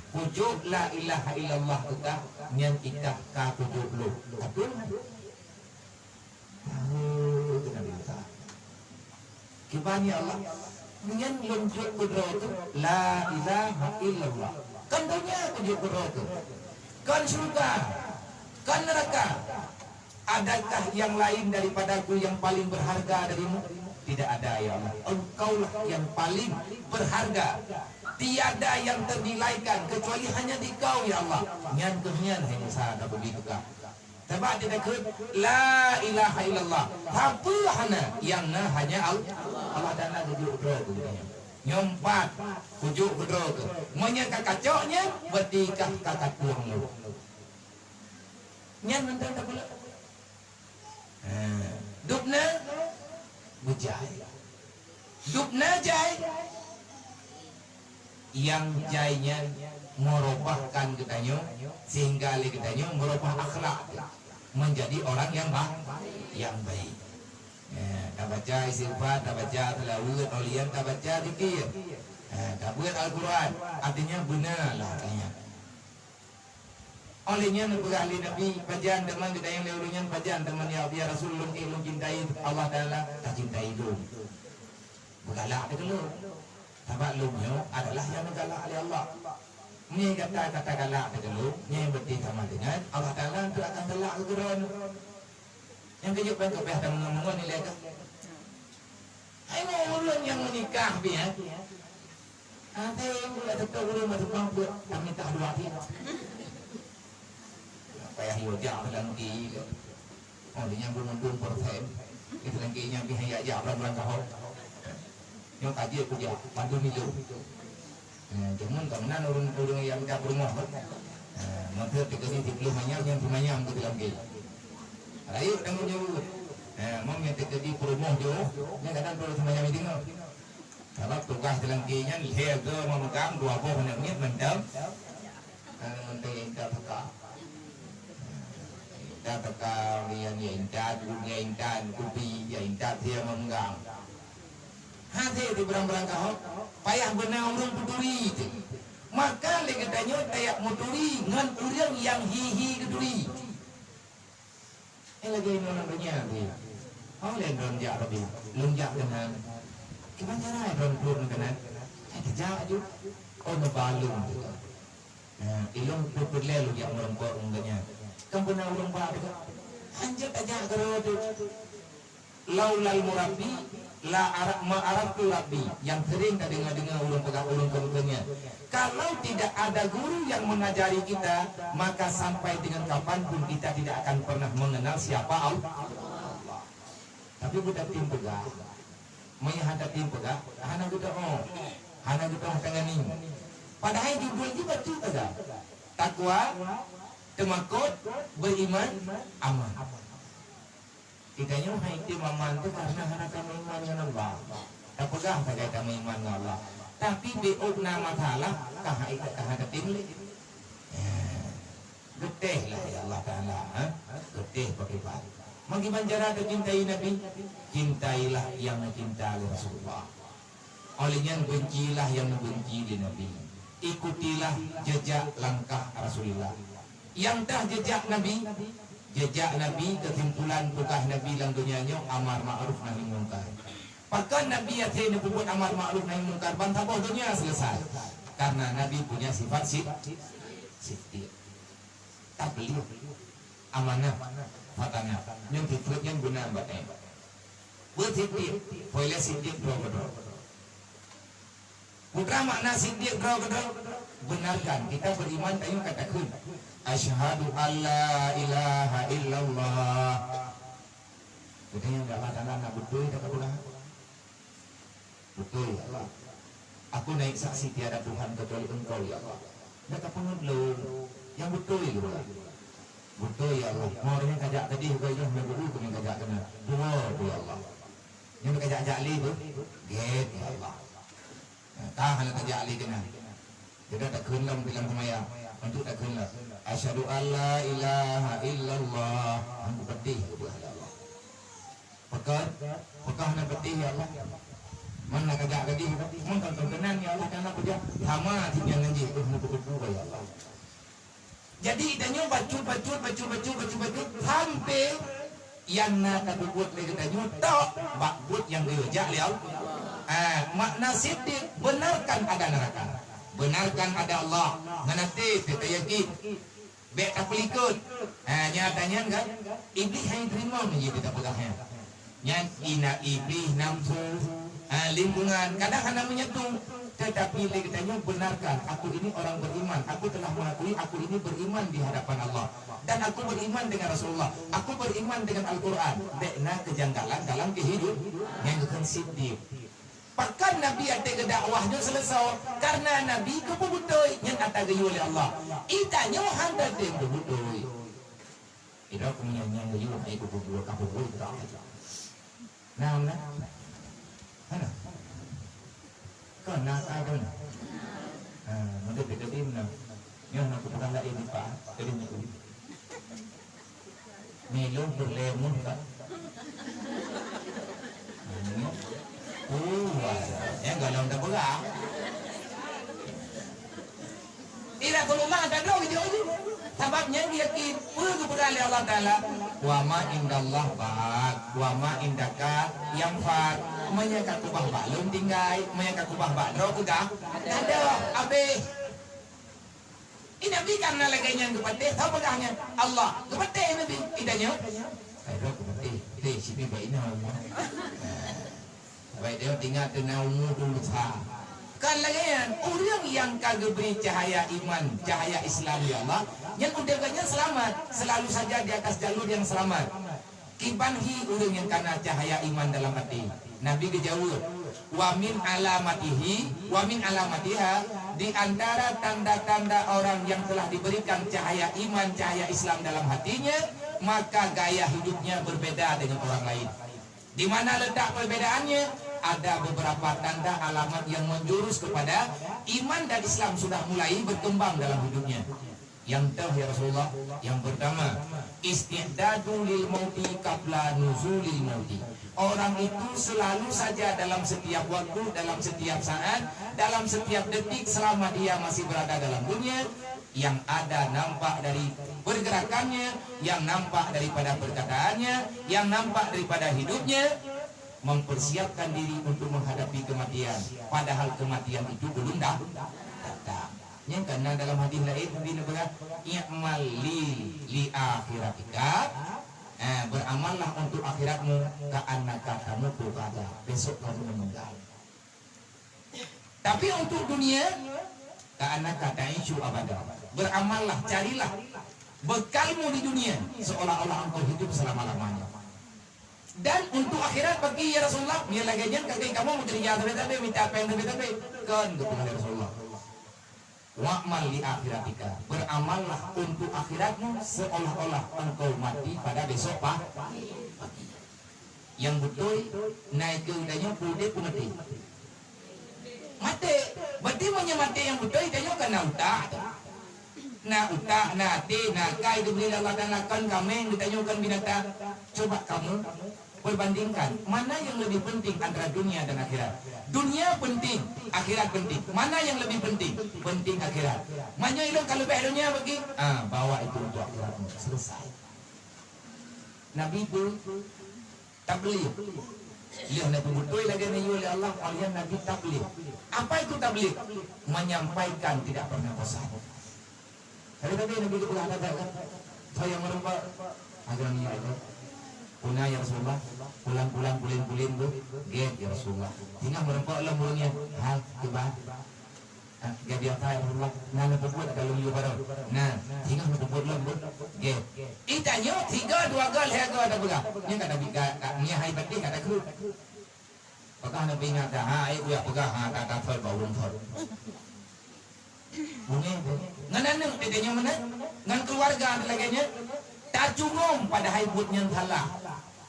Kujok la ilaha illallah keu kah, nyan i kah ka kujok lôn. Beutôi? Tahu tu Nabi Musa. Kiban ya Allah, nyan lôn jok keu droe tu la ilaha illallah. Kon donya kujok keu droe tu. Kon syeuruga, kon neuraka. Adakah yang lain daripadaku yang paling berharga darimu? Tidak ada ya Allah. Engkaulah yang paling berharga. Tiada yang ternilaikan kecuali hanya di Kau ya Allah. Nyan keuh nyan hai Musa ka beubi keu kah. Sabab di takheun la ilaha illallah. Sapeue hana, nyang na hanya Al-, Allah Taala geujok droe keu geutanyoe. Nyoe pat kujok keu droe keuh. Meunyoe ka kacok nyan, berarti kah ka katueng lôn. Nyan mantong tapeuleueh. Ha, dubna beujai. Dubna jai. Nyang jai nyan meurubahkan geutanyoe, sehingga lé geutanyoe meurubah akhlak menjadi orang yang ba-, yang baik. Eh, tabaca istighfar, tabaca selawat, aulian tabaca zikir. Eh, tabeuet Al-Quran, artinya beuna lah katanya. Óh lheueh nyan neupeugah lé Nabi, "Pajan teuma geutanyong lé ureuëng nyan, pajan teuma ya, ya Rasul, lôn ék lôn cintai Allah Taala?" "Tacintai lôn." Beugalak teuh keu lôn. Sabab lôn nyoe adalah nyang neugalak lé Allah. Meunyoe gata ka tagalak teuh keu lôn, nyan berarti sama dengan Allah Taala tu akan galak keu droeneuh. Nyang keujeuet ban keubah dan meungon-meungon nilai ka. Hai ngon ureuëng nyang meunikah pih, eh. Até bulat teutap ureuëng meuteupang buet tamita dua pih. Payah yo jak dalam ki. Oh, di nyang belum untung persen. Di dalam ki nyang pih jak jak dalam langkah. Nyang kaji aku jak, bantu milu. Eh, cuma ka meunan ureuëng-ureuëng nyang jak beurumah kan. Eh, mantap tiga ni tiga puluh manyam nyang manyam ke dalam ki. Rayu tanggung jawab. Eh, mam nyang tiga di beurumah jauh, nyang kadang perlu manyam itu. Sabab tugaih teulangke nyan lhèe droe meumeugang, dua boh aneuk miet mantong. Mantong intat teuka. Intat teuka, ya intat, ya intat kupi, ya intat lhèe meumeugang. Hase di barang-barang kahok, payah beuna ureuëng peuturi teuh. Maka lé geutanyoe tajak meuturi ngon ureuëng nyang hi-hi geuturi. Eh, lagèe inoe lam donya teuh. Ho lé droen jak teuh, lôn jak keunan. Kiban cara droen peuet keunan? Eh, tajak aju. Oh, neuba lôn teuh. Nah, ilôn peuet-peuet lé lôn jak meureumpok lam donya. Kan beuna ureuëng ba teuh. Hanjeuet tajak keudroe teuh. Laulal murabbi, La ara-, ma araftu Rabbi, yang sering tadeungoe-deungoe ureuëng peugah ureuëng keuneuk nyan. Kalau tidak ada guru yang mengajari kita, maka sampai dengan kapan pun kita tidak akan pernah mengenal siapa Allah. Tapi budak tim peugah, meunyoe hana tim peugah, hana geudoe, hana geudoe tangan ni. Padahai judul jih bacut saja. Takwa, teumakot, beriman, aman. Geutanyoe hai item aman teuh kareuna hana tameuiman ngon Allah. Tapeugah sagai tameuiman ngon Allah, tapi bék na masalah ka hai ka hana tem lé. Ya. Geutéh lah ya Allah Taala, ha? Geutéh pakriban. Meukiban cara teucintai Nabi, cintailah nyang neucinta lé Rasulullah. Óh lheueh nyan, bencilah nyang neubenci lé Nabi. Ikutilah jejak langkah Rasulullah. Nyang tah jejak Nabi, jejak Nabi, keusimpulan tugaih Nabi lam donya nyoe amar ma'ruf nahi mungkar. Pakon Nabi até neupeubuet amar ma'ruf nahi mungkar ban saboh donya seuleusai? Karena Nabi punya sifat sid-, siddiq. Tabligh, amanah, fatanah. Nyoe sifeuet nyang beuna batée. Beusiddiq, peureulée siddiq droe keudroe. Peue makna siddiq droe keudroe? Benarkan, kita beriman, tanyoe ka takheun, "Asyhadu an la ilaha illallah." Geutanyoe Allah Taala na beutôi, ka peugah. Beutôi, ya Allah. Aku naik saksi tiada Tuhan kecuali Engkau, ya Allah. Dak ka peungeut lôn, nyang beutôi, ya Allah. Beutôi, ya Allah. Mau nyang kajak tadi, bukan nyang beutôi, bukan nyang kajak keunan. Dua, ya Allah. Nyang kajak-jak lé tu, gét, ya Allah. Nah, ka hana tajak lé keunan. Jadi takheun lom bilang sembahyang. Untuk takheun lom. Asyhadu an la ilaha illallah. Hana peudeh, ya Allah. Peugah, peugah na peudeh, ya Allah. Mana kajak gadih, mun kan keunan, ya Allah, kana peujak. Sama si nyan nyan jih, oh, muka kubu, ya Allah. Jadi, tanyoe bacut, bacut, bacut, bacut, bacut, bacut, sampai nyang na tapeubuet lé geutanyoe tok bak buet nyang geuyue jak lé Allah. Ah, makna siddiq, benarkan ada neraka. Benarkan ada Allah. Ngon até teuyakin. Bék tapeulikot. Ha, nyata nyan kan? Iblih hana teurimong jih bita peugah nyan. Nyan ina iblih, nafsu, ha, lingkungan. Kadang hana meunyetu. Tetapi lé geutanyoe benarkan, aku ini orang beriman. Aku telah mengakui aku ini beriman di hadapan Allah. Dan aku beriman dengan Rasulullah. Aku beriman dengan Al-Quran. Bék na keujanggalan dalam kehidup. Nyan geukheun siddiq. Pakon Nabi até geudakwah nyoe seuleusoe? Karena Nabi geupeubeutôi nyan ata geuyue lé Allah. Ita nyoe han tatem peubeutôi. Ida ku nyan nyang geuyue hai ku peubuet ka peubuet ka. Nah, nah. Hana. Kon na ka kon. Ha, meudeudeuh tadi meunan. Nyoe na kupeugah laén dipat, tadi nyoe. Nilôn peureulée meuh ka. Nyoe. Oh, wah. Nyang golom tapeugah. Ira keuluma tadong jih. Sabab nyan yakin peue geupeugah lé Allah Taala, "Wa ma indallah baq, wa ma indaka yanfad." Meunyoe ka keubah bak lôn tinggai, meunyoe ka keubah bak droe peugah, ka dong, habéh. Di Nabi kan na lagée nyan geupatéh, soe peugah nyan? Allah. Geupatéh Nabi, di tanyoe? Hai droe geupatéh. Téh, sini bak ina Allah. Baik, dia tinggal kena umur dulu sa. Kan lagée nyan, ureuëng nyang ka geubri cahaya iman, cahaya Islam, ya Allah, nyan udeb geuh nyan seulamat, selalu saja di atas jalur yang selamat. Kiban hi ureuëng nyang kana cahaya iman dalam até. Nabi geujaweueb, "Wa min alamatihi, wa min alamatiha," di antara tanda-tanda orang yang telah diberikan cahaya iman, cahaya Islam dalam hatinya, maka gaya hidupnya berbeda dengan orang lain. Di mana letak perbedaannya? Ada beberapa tanda alamat yang menjurus kepada iman dan Islam sudah mulai berkembang dalam hidupnya. Nyang toh, ya Rasulullah, yang pertama, isti'dadu lil mauti qabla nuzulil mauti. Orang itu selalu saja dalam setiap waktu, dalam setiap saat, dalam setiap detik selama dia masih berada dalam dunia, yang ada nampak dari pergerakannya, yang nampak daripada perkataannya, yang nampak daripada hidupnya, mempersiapkan diri untuk menghadapi kematian, padahal kematian itu belum dah datang. Nyang kana dalam hadis laén Nabi neupeugah, "I'mal li, li akhiratika." Ah, beramallah untuk akhiratmu, ka'annaka tamutu ghadan, besok kamu meninggal. Tapi untuk dunia, ka'annaka ta'isyu abada. Beramallah, carilah bekalmu di dunia seolah-olah engkau hidup selama-lamanya. Dan untuk akhirat bagi, ya Rasulullah, meunyo lagèe nyan ka kamoe meukeureuja sabe-sabe, mita péng sabe-sabe. Kon geupeugah lé Rasulullah. Wa'mal li akhiratika, beramallah untuk akhiratmu seolah-olah engkau mati pada besok pa-, pagi. Nyang beutôi, na i keu tanyoe peudeh peumaté. Maté. Berarti meunyo maté nyang beutôi, tanyoe kan na utak. Na utak, na até, na akai geubri lé Allah Taala, kon kaméng, geutanyoe kon binatang. Coba kamu perbandingkan, mana yang lebih penting antara dunia dan akhirat? Dunia penting, akhirat penting. Mana yang lebih penting? Penting akhirat. Meunyo ilôn ka leubeh dunia bagi, ah, bawa itu untuk akhiratmu. Selesai. Nabi pun tabligh. Lheueh na peubeutôi lagèe neuyue lé Allah, óh lheueh Nabi tabligh. Apa itu tabligh? Menyampaikan tidak pernah bosan. Hari tadi Nabi geupeugah that-that kan? Soe nyang meureumpok? Agam ya Allah. Peuna ya Rasulullah? Pulan-pulan, pulen-pulen tu. Gét ya Rasulullah. Singoh meureumpok lom ureueng nyan. Hai, kiban. Ah, gét biasa ya Rasulullah. Na neupeubuet ka lôn yue baroe. Na, singoh neupeubuet lom, Bu. Gét. Itanyoe tiga, dua go, lhèe go tapeugah. Nyan ka tabi-, ka, ka, nyan hai batin ka takheun. Peugah Nabi nyan dah, ha, eh, uyak peugah, ha, ka, ka thot bak ureueng thot. Bunyi tu. Ngon aneuk teuh tanyoe meunan, ngon keuluwarga teuh lagèe nyan. Tacungong padahai buet nyan salah.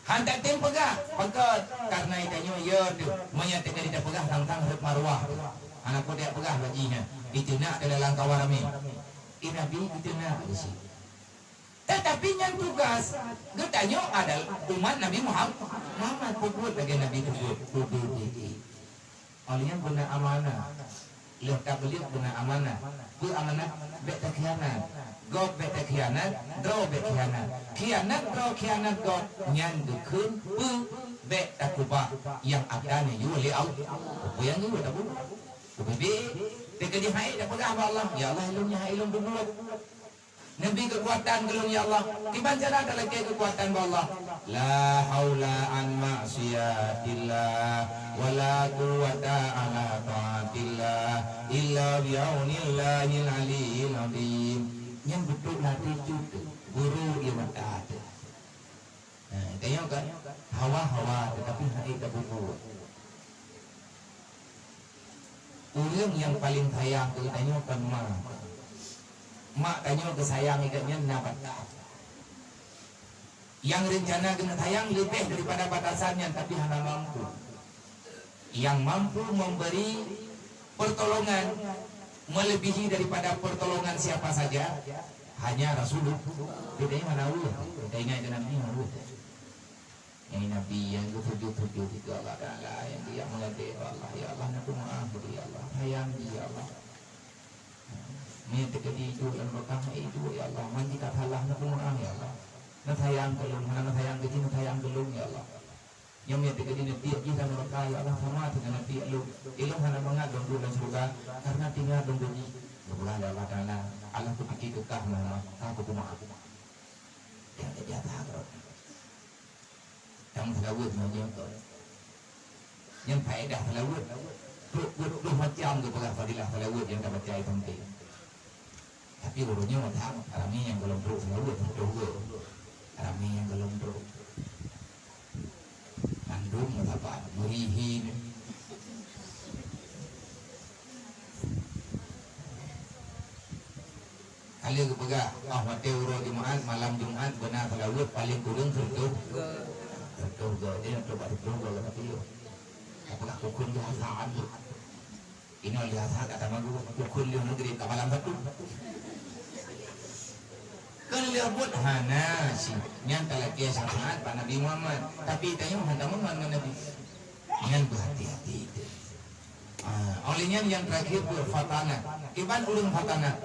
Han tatem peugah, pakon? Karena itanyoe, ya tu, meunyo teuka tapeugah tantang rot maruah tu. Hana peue tapeugah bak jih nyan. Itu nak dalam kawan ramé. Eh, Nabi, itu nak di sini. Tetapi nyan tugas geutanyoe adalah umat Nabi Muham-, Muhammad, peubuet lagèe Nabi peubuet, peubuet. Oleh nyan beuna amanah. Lheueh tabligh beuna amanah. Peue amanah? Bèk takhianat. Gob bèk takhianat, droe bèk khianat. Khianat droe, khianat gob, nyan geukheun peue? Bèk takeubah nyang ata neuyue lé Allah. Peue nyang neuyue tabuet? Peubeubaih. Teuka jih hai tapeugah bak Allah, "Ya Allah, ilôn nyan hai ilôn peubuet." Neubri keukuatan keu lôn, ya Allah. Kiban cara talakèe keukuatan bak Allah? La haula an maksiatillah, wa la quwwata ala taatillah, illa bi aunillahil aliyyil azim. Nyang beutôi latih cut, guru di mata teuh. Nah, tengok kan? Hawa-hawa, tetapi hai tabubuet. Ureueng nyang paleng sayang keu geutanyoe kon ma. Mak tanyoe geusayang lé geuh nyan na batas. Nyang reuncana geuneuk sayang leubeh daripada batasan nyan, tapi hana mampu. Nyang mampu memberi pertolongan melebihi daripada pertolongan siapa saja, hanya Rasulullah. Geutanyoe hana weueh, geutanyoe ingat keu Nabi hana weueh. Nyang Nabi nyang geutuju-tuju sigoe Allah Taala, nyang geujak meulakèe bak Allah, "Ya Allah, neupeumaáh bri, ya Allah. Sayang jih, ya Allah. Meunyo teukeudi iduek lam beukah, iduek, ya Allah. Man jih ka salah, neupeumaáh, ya Allah. Neusayang keu lôn, hana neusayang keu jih, neusayang keu lôn, ya Allah. Nyoe meunyo teukeudi neutiek jih lam beukah, ya Allah, sama teungoh neutiek lôn. Ilôn hana mangat lôn duek lam syeuruga, karena tinggai lôn keu jih." Geupeugah lé Allah Taala, "Allah kupiké keu kah, Muhammad, ka kupeumaáh." Nyang teubiasa keudroe. Nyang seulaweuet ngon nyoe kon. Nyan faedah seulaweuet. Trok peuet ploh macam geupeugah fadilah seulaweuet nyang tabaca di sampéng. Tapi uroe nyoe that, ramé nyang gohlom trok seulaweuet, sireutoh goe. Ramé nyang gohlom trok. Mandum meusapat, meurihi. Ka lheueh geupeugah, "Ah, watèe uroe Jumat, malam Jumat, beuna seulaweuet paleng kureueng sireutoh." Sireutoh goe, jadi sireutoh bak sireutoh goe, tapi yo. Ka peugah kukun biasa tu. Inoe biasa kata magu, kukun lheueh maghrib ka malam satu. Kan lheueh buet hana sih. Nyan talakèe syafaat bak Nabi Muhammad. Tapi tanyoe hana meunan ngon Nabi. Nyan beuhati-hati itu. Ah, oleh nyan nyang terakhir peufatanah. Kiban ureueng fatanah?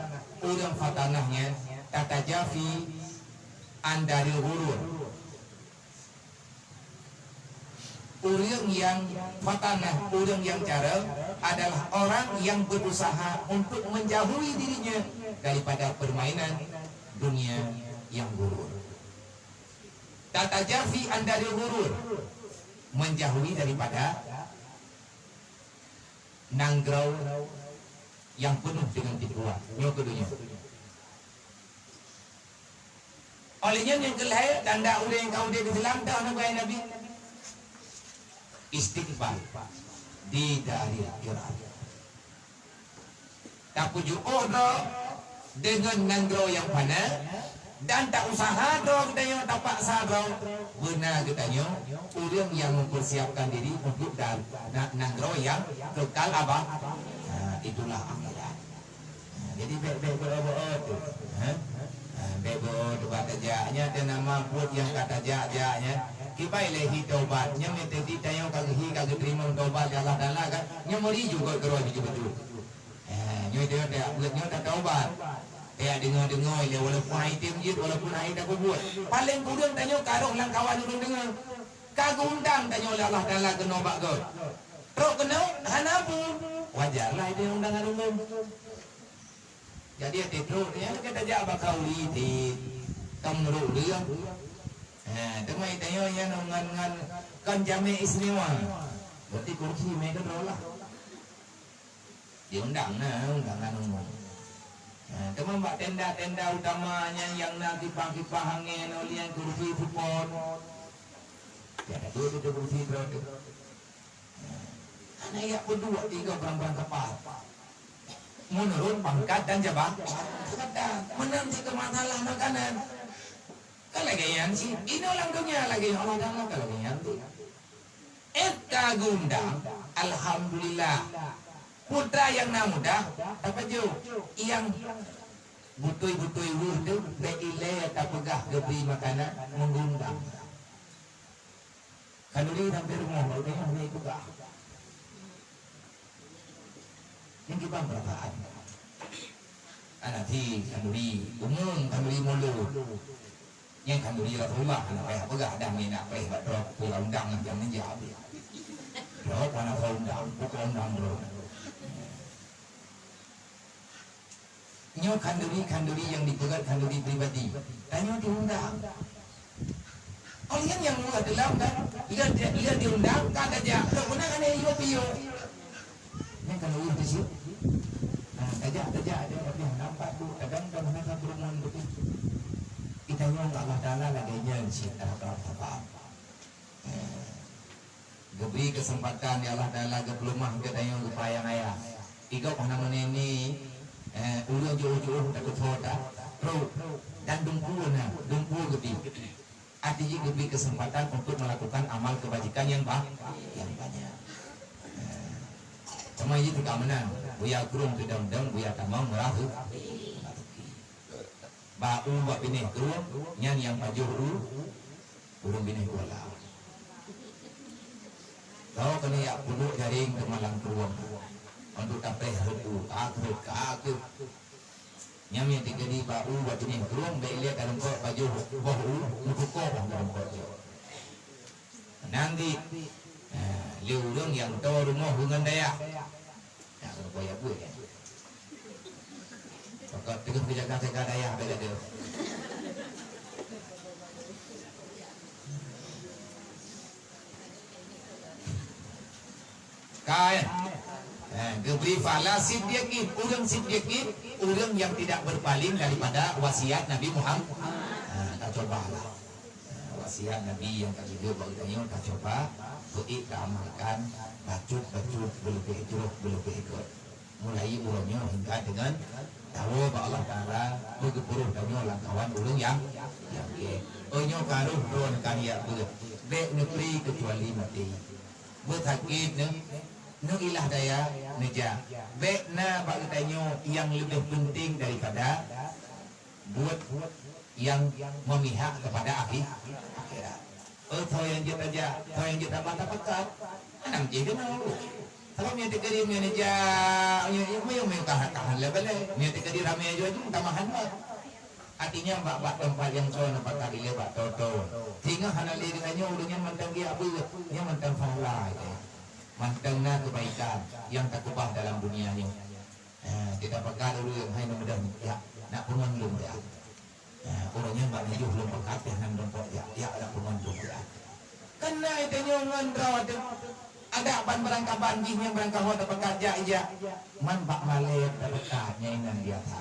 Ureueng fatanah nyan tatajafi an dari ghurur. Ureueng nyang fatanah, ureueng nyang carông adalah orang yang berusaha untuk menjauhi dirinya daripada permainan dunia yang ghurur. Tatajafi an dari ghurur, menjauhi daripada nanggroe yang penuh dengan tipuan. Nyoe keudua nyoe. Óh lheueh nyan nyang keulhèe, tanda ureueng ka udeb Islam, teuh na keuhai Nabi. Istiqbal di daril kiram. Tapeujuôh droe deungon nanggroe nyang fana, dan ta-useuha droe geutanyoe, tapaksa droe beuna geutanyoe ureueng nyang mempersiapkan diri untuk dan, na-, nanggroe nyang kekal abad. Nah, itulah akhirat. Nah, jadi bèk, bèk beu-o beu-o tu. Ha? Ha, bèk beu-o tu bak tajak. Nyan teuh nama buet nyang ka tajak-jak nyan. Kiban lé hi tobat. Nyan meuteudi tanyoe ka geuhi, ka geuteurimong tobat lé Allah Taala kan. Nyan meuri juga keurôi beujeuet-beujeuet. Eh, nyoe teuh tajak buet nyoe tataubat. Tajak deungoe-deungoe lé walaupun hai tem jeuet, walaupun hai takubuet. Paleng kureueng tanyoe ka rhoh lam kawan ureueng deungoe. Ka geuundang tanyoe lé Allah Taala keunoe bak gob. Trok keunoe hana peue. Wajar lah itu undang ureueng. Jadi até trok nyan ka tajak bak khauri ti ka meunurot ureueng. Ha, teuma tanyoe nyan ngon, ngon kon jamé istimewa. Berarti kursi mé keudroe lah. Diundang na undangan umum. Ha, teuma bak tenda-tenda utama nyan nyang na kipah-kipah angén, ulian kursi seupôt. Tiada dua tu kursi droe tu. Hana jak peuduek tiga barang-barang kapal. Meunurot pangkat dan jaba-, jabatan. Meunan cit keu masalah makanan. Ka lagèe nyan cit. Inoe lam donya lagèe nyan, Allah Taala ka lagèe nyan cit. Eh, ka geuundang, alhamdulillah. Putra nyang na muda, tapajoh. Nyang beutôi-beutôi weueh tu, bèk ilèe tapeugah geubri makanan, meugundang. Khanuri sampoe rumoh, baru tengok dia tukar. Nyan kiban peurasaan. Hana si khanuri umum, khanuri mulod. Nyan khanuri Rasulullah, hana payah peugah dah, meunan preh bak droe, peue undang nyang meunjak. Droe hana peue undang, peue undang droe. Nyoe khanduri-khanduri nyang dipeugah khanduri pribadi. Tanyoe diundang. Awaknyan nyang luwah teulam kan, lheueh, lheueh diundang, ka tajak. Lôn peunah hana yue piôh. Nyan kan luwah teuh cit. Ha, tajak, tajak, tajak, tapi nampak tu, kadang kan hana ka beureumeun beutôi. Kita nyoe Allah Taala lagèe nyan cit, Allah Taala. Geubri keuseumpatan lé Allah Taala geupeuleumah geutanyoe geupayang ayah. Igob hana meuneni, eh, ulôn jiôh-jiôh takeuthô ta, trok, dan dumpeue na, dumpeue geubri. Arti jih geubri keuseumpatan untuk melakukan amal keubajikan nyang ba-, nyang banyak. Eh, teuma jih teuka meunan, buya krueng teudong-dong, buya tamong meurah-, meurah. Ba u bak binéh krueng, nyan nyang pajoh u, ureueng binéh kuala. Tao keuneuk jak peuduek jaréng teuma lam krueng. Untuk tapreh rot u, ka kreuet, ka kreuet. Nyan nyang teukeudi ba u bak binéh krueng, bèk ilèe tareumpok pajoh boh u, meutukoh boh tareumpok jih. Nyan di, eh, lé ureueng nyang toe rumoh ngon dayah. Nah, keuneuk buet, ya. Pokok teungoh geujaga-jaga dayah bela deuh. Ka, eh? Eh, geubri pahala siddiqin, ureueng siddiqin, ureueng nyang tidak berpaling daripada wasiat Nabi Muhammad. Nah, tacobalah. Nah, wasiat Nabi nyang ka geujok bak geutanyoe tacoba, beu-ék taamalkan, bacut-bacut, beuleubeh jroh, beuleubeh göt. Mulai uroe nyoe hingga deungon tawoe bak Allah Taala, beugeupeuroh tanyoe lam kawan ureueng nyang, nyang gét. Oh, nyoe ka rhoh droeneuh ka neujak beuet, bèk neubri keucuali maté. Beusakét neu-, neuilah daya neujak. Bèk na bak geutanyoe nyang leubeh peunteng daripada buet nyang memihak kepada akhi-, akhirat. Oh, soe nyang jeuet tajak, soe nyang jeuet taba tapakat, anang jih keunoe. Sabab meunyo teukeudi meunyo neujak, meunyo, meunyo, meunyo ka, ka han lé balèe, meunyo teukeudi ramé aju-aju, tamah han lé. Artinya, bak, bak teumpat nyang soe neupakat ilèe bak toe-toe. Singoh hana lé geutanyoe, ureueng nyan mantong geujak beuet, nyan mantong pahala, ya. Mantong na keubaikan nyang takeubah dalam dunia nyoe. Ha, teuka pakat ureueng hai neumeudeh nyan, ya, nak peungon lôn, ya. Nah, ureueng nyan bak neujôh lôn peukat teuh nan lôn pok jak, jak dak peungon lôn peukat. Keunan tanyoe ngon droe teuh. Adak ban beurangkaban jih nyang beurangkaho teupeugah jak, jak. Man bak malée teupeugah nyan inan biasa.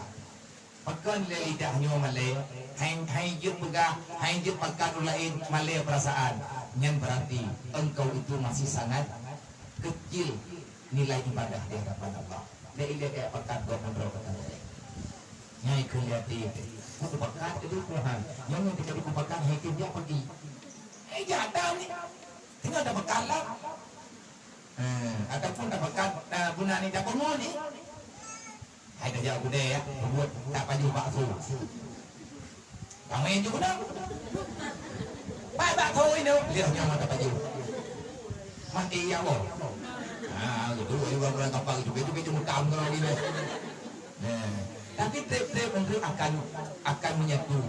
Pakon lé lidah nyoe malée, hai, hai jeuet peugah, hai jeuet pakat ureueng laén malée peurasaan. Nyan beurati engkau itu masih sangat kecil nilai ibadah di hadapan Allah. Lé ilée kaya pakat gob meudroe kata malée. Nyai keu liati, kupakat itu Tuhan. Nyoe nyang teuka kupakat hai keu jak pagi. Hai jak dah ni. Tinggal dah pakat lah. Eh, ataupun tapakat, eh, guna ni tapeungon ni. Hai tajak guna ya, buet tak pajoh bakso. Kamu yang guna. Pai bakso ini, lihat nyawa tak pajoh. Mati ya Allah. Ah, gitu. Ini orang kapal juga juga cuma kamu kalau gini. Nah, tapi trip-trip untuk akan akan menyatu,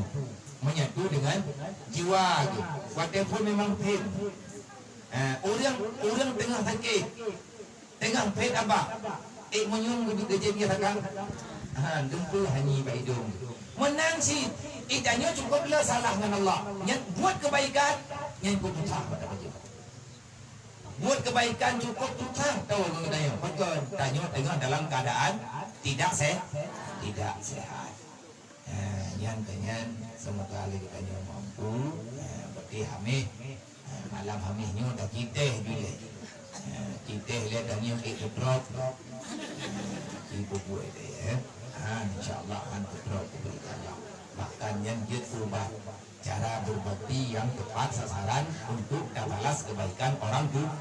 menyatu dengan jiwa tu. Walaupun memang pain. Eh, ureueng, ureueng teungoh sakét, teungoh phét abah, ék meunyoe geubi geujép nyan rakan. Ha, dumpeue hanyi bak idong. Meunan cit, ita nyoe cukup le salah ngon Allah. Nyan buet keubaikan, nyan kutusah bak geutanyoe. Buet keubaikan cukup tusah tahu geutanyoe. Pakon tanyoe teungoh dalam keadaan tidak se-, tidak sehat. Ha, nyan keu nyan, semoga lé geutanyoe mampu. Ha, berarti Hamis, ha, malam Hamis nyoe dah kitéh jih lé. Ha, kitéh lé tanyoe ék seudrop. Ha, ci bubuet deh, ya. Ha, insya Allah akan seudrop, insya Allah. Bahkan nyan jeuet ubah cara berbakti yang tepat sasaran untuk tabalas kebaikan orang tu-,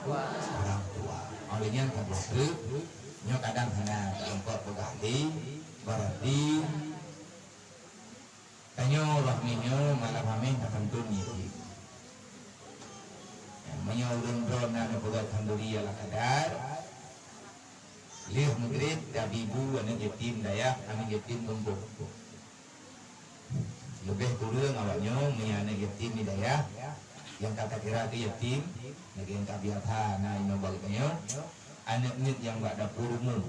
orang tua. Oleh nyan, saboh treuk, nyoe kadang hana teumpok peugah lé, berarti Tanyoe roh nyoe malam Hamis tapeunton yatim. Meunyoe ulôn droe na neupeugah khanduri ala kadar, lheueh meugrib tabi bu aneuëk yatim dayah, aneuëk yatim gampông. Leubeh kureueng awak nyoe meunyoe aneuëk yatim di dayah nyang ka takira keu yatim, lagée nyang ka biasa na inoe bak geutanyoe, aneuëk miet nyang bak dapur umum.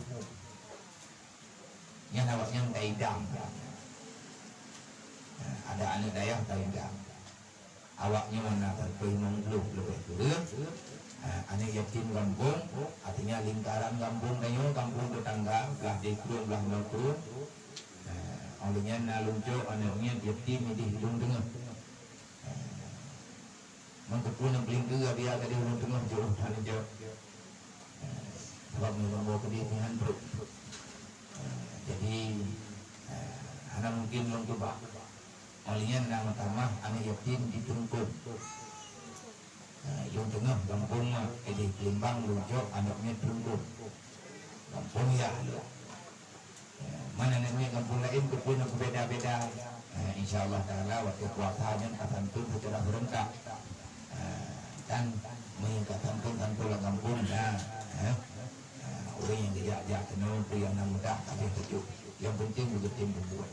Nyan awaknyan taidam. Nah, ada aneuëk dayah taidam. Awaknyan na sapeue limong ploh leubeh kureueng. Nah, aneuëk yatim gampông, artinya lingkaran gampông tanyoe, gampông tetangga, blah deh krueng, blah nyoe krueng. Nah, óh lheueh nyan na lôn cok aneuëk miet yatim ideh di Lueng Teungoh. Nah, Meuteupeu nyang paleng keu biasa di Lueng Teungoh jauh that neujok. Sabab meunyoe lôn bawa keudeh pih han trok. Jadi, hana mungken lôn keubah. Óh lheueh nyan na meutamah aneuëk yatim di Teungkong. Lueng Teungoh gampông mak, keudeh Palembang lôn jok aneuëk miet Teungkong. Gampông ya lôn. Mana nenek gampông laén keupeue na beubeda-beda. Eh, insya Allah Taala watée puasa nyan tasanton secara serentak. Eh, dan meunyoe tasanton-santon lam gampông na, eh, eh, ureuëng nyang geujak-jak keunoe peue nyang na mudah ka lheueh teucok. Nyang penting beugeutem peubuet.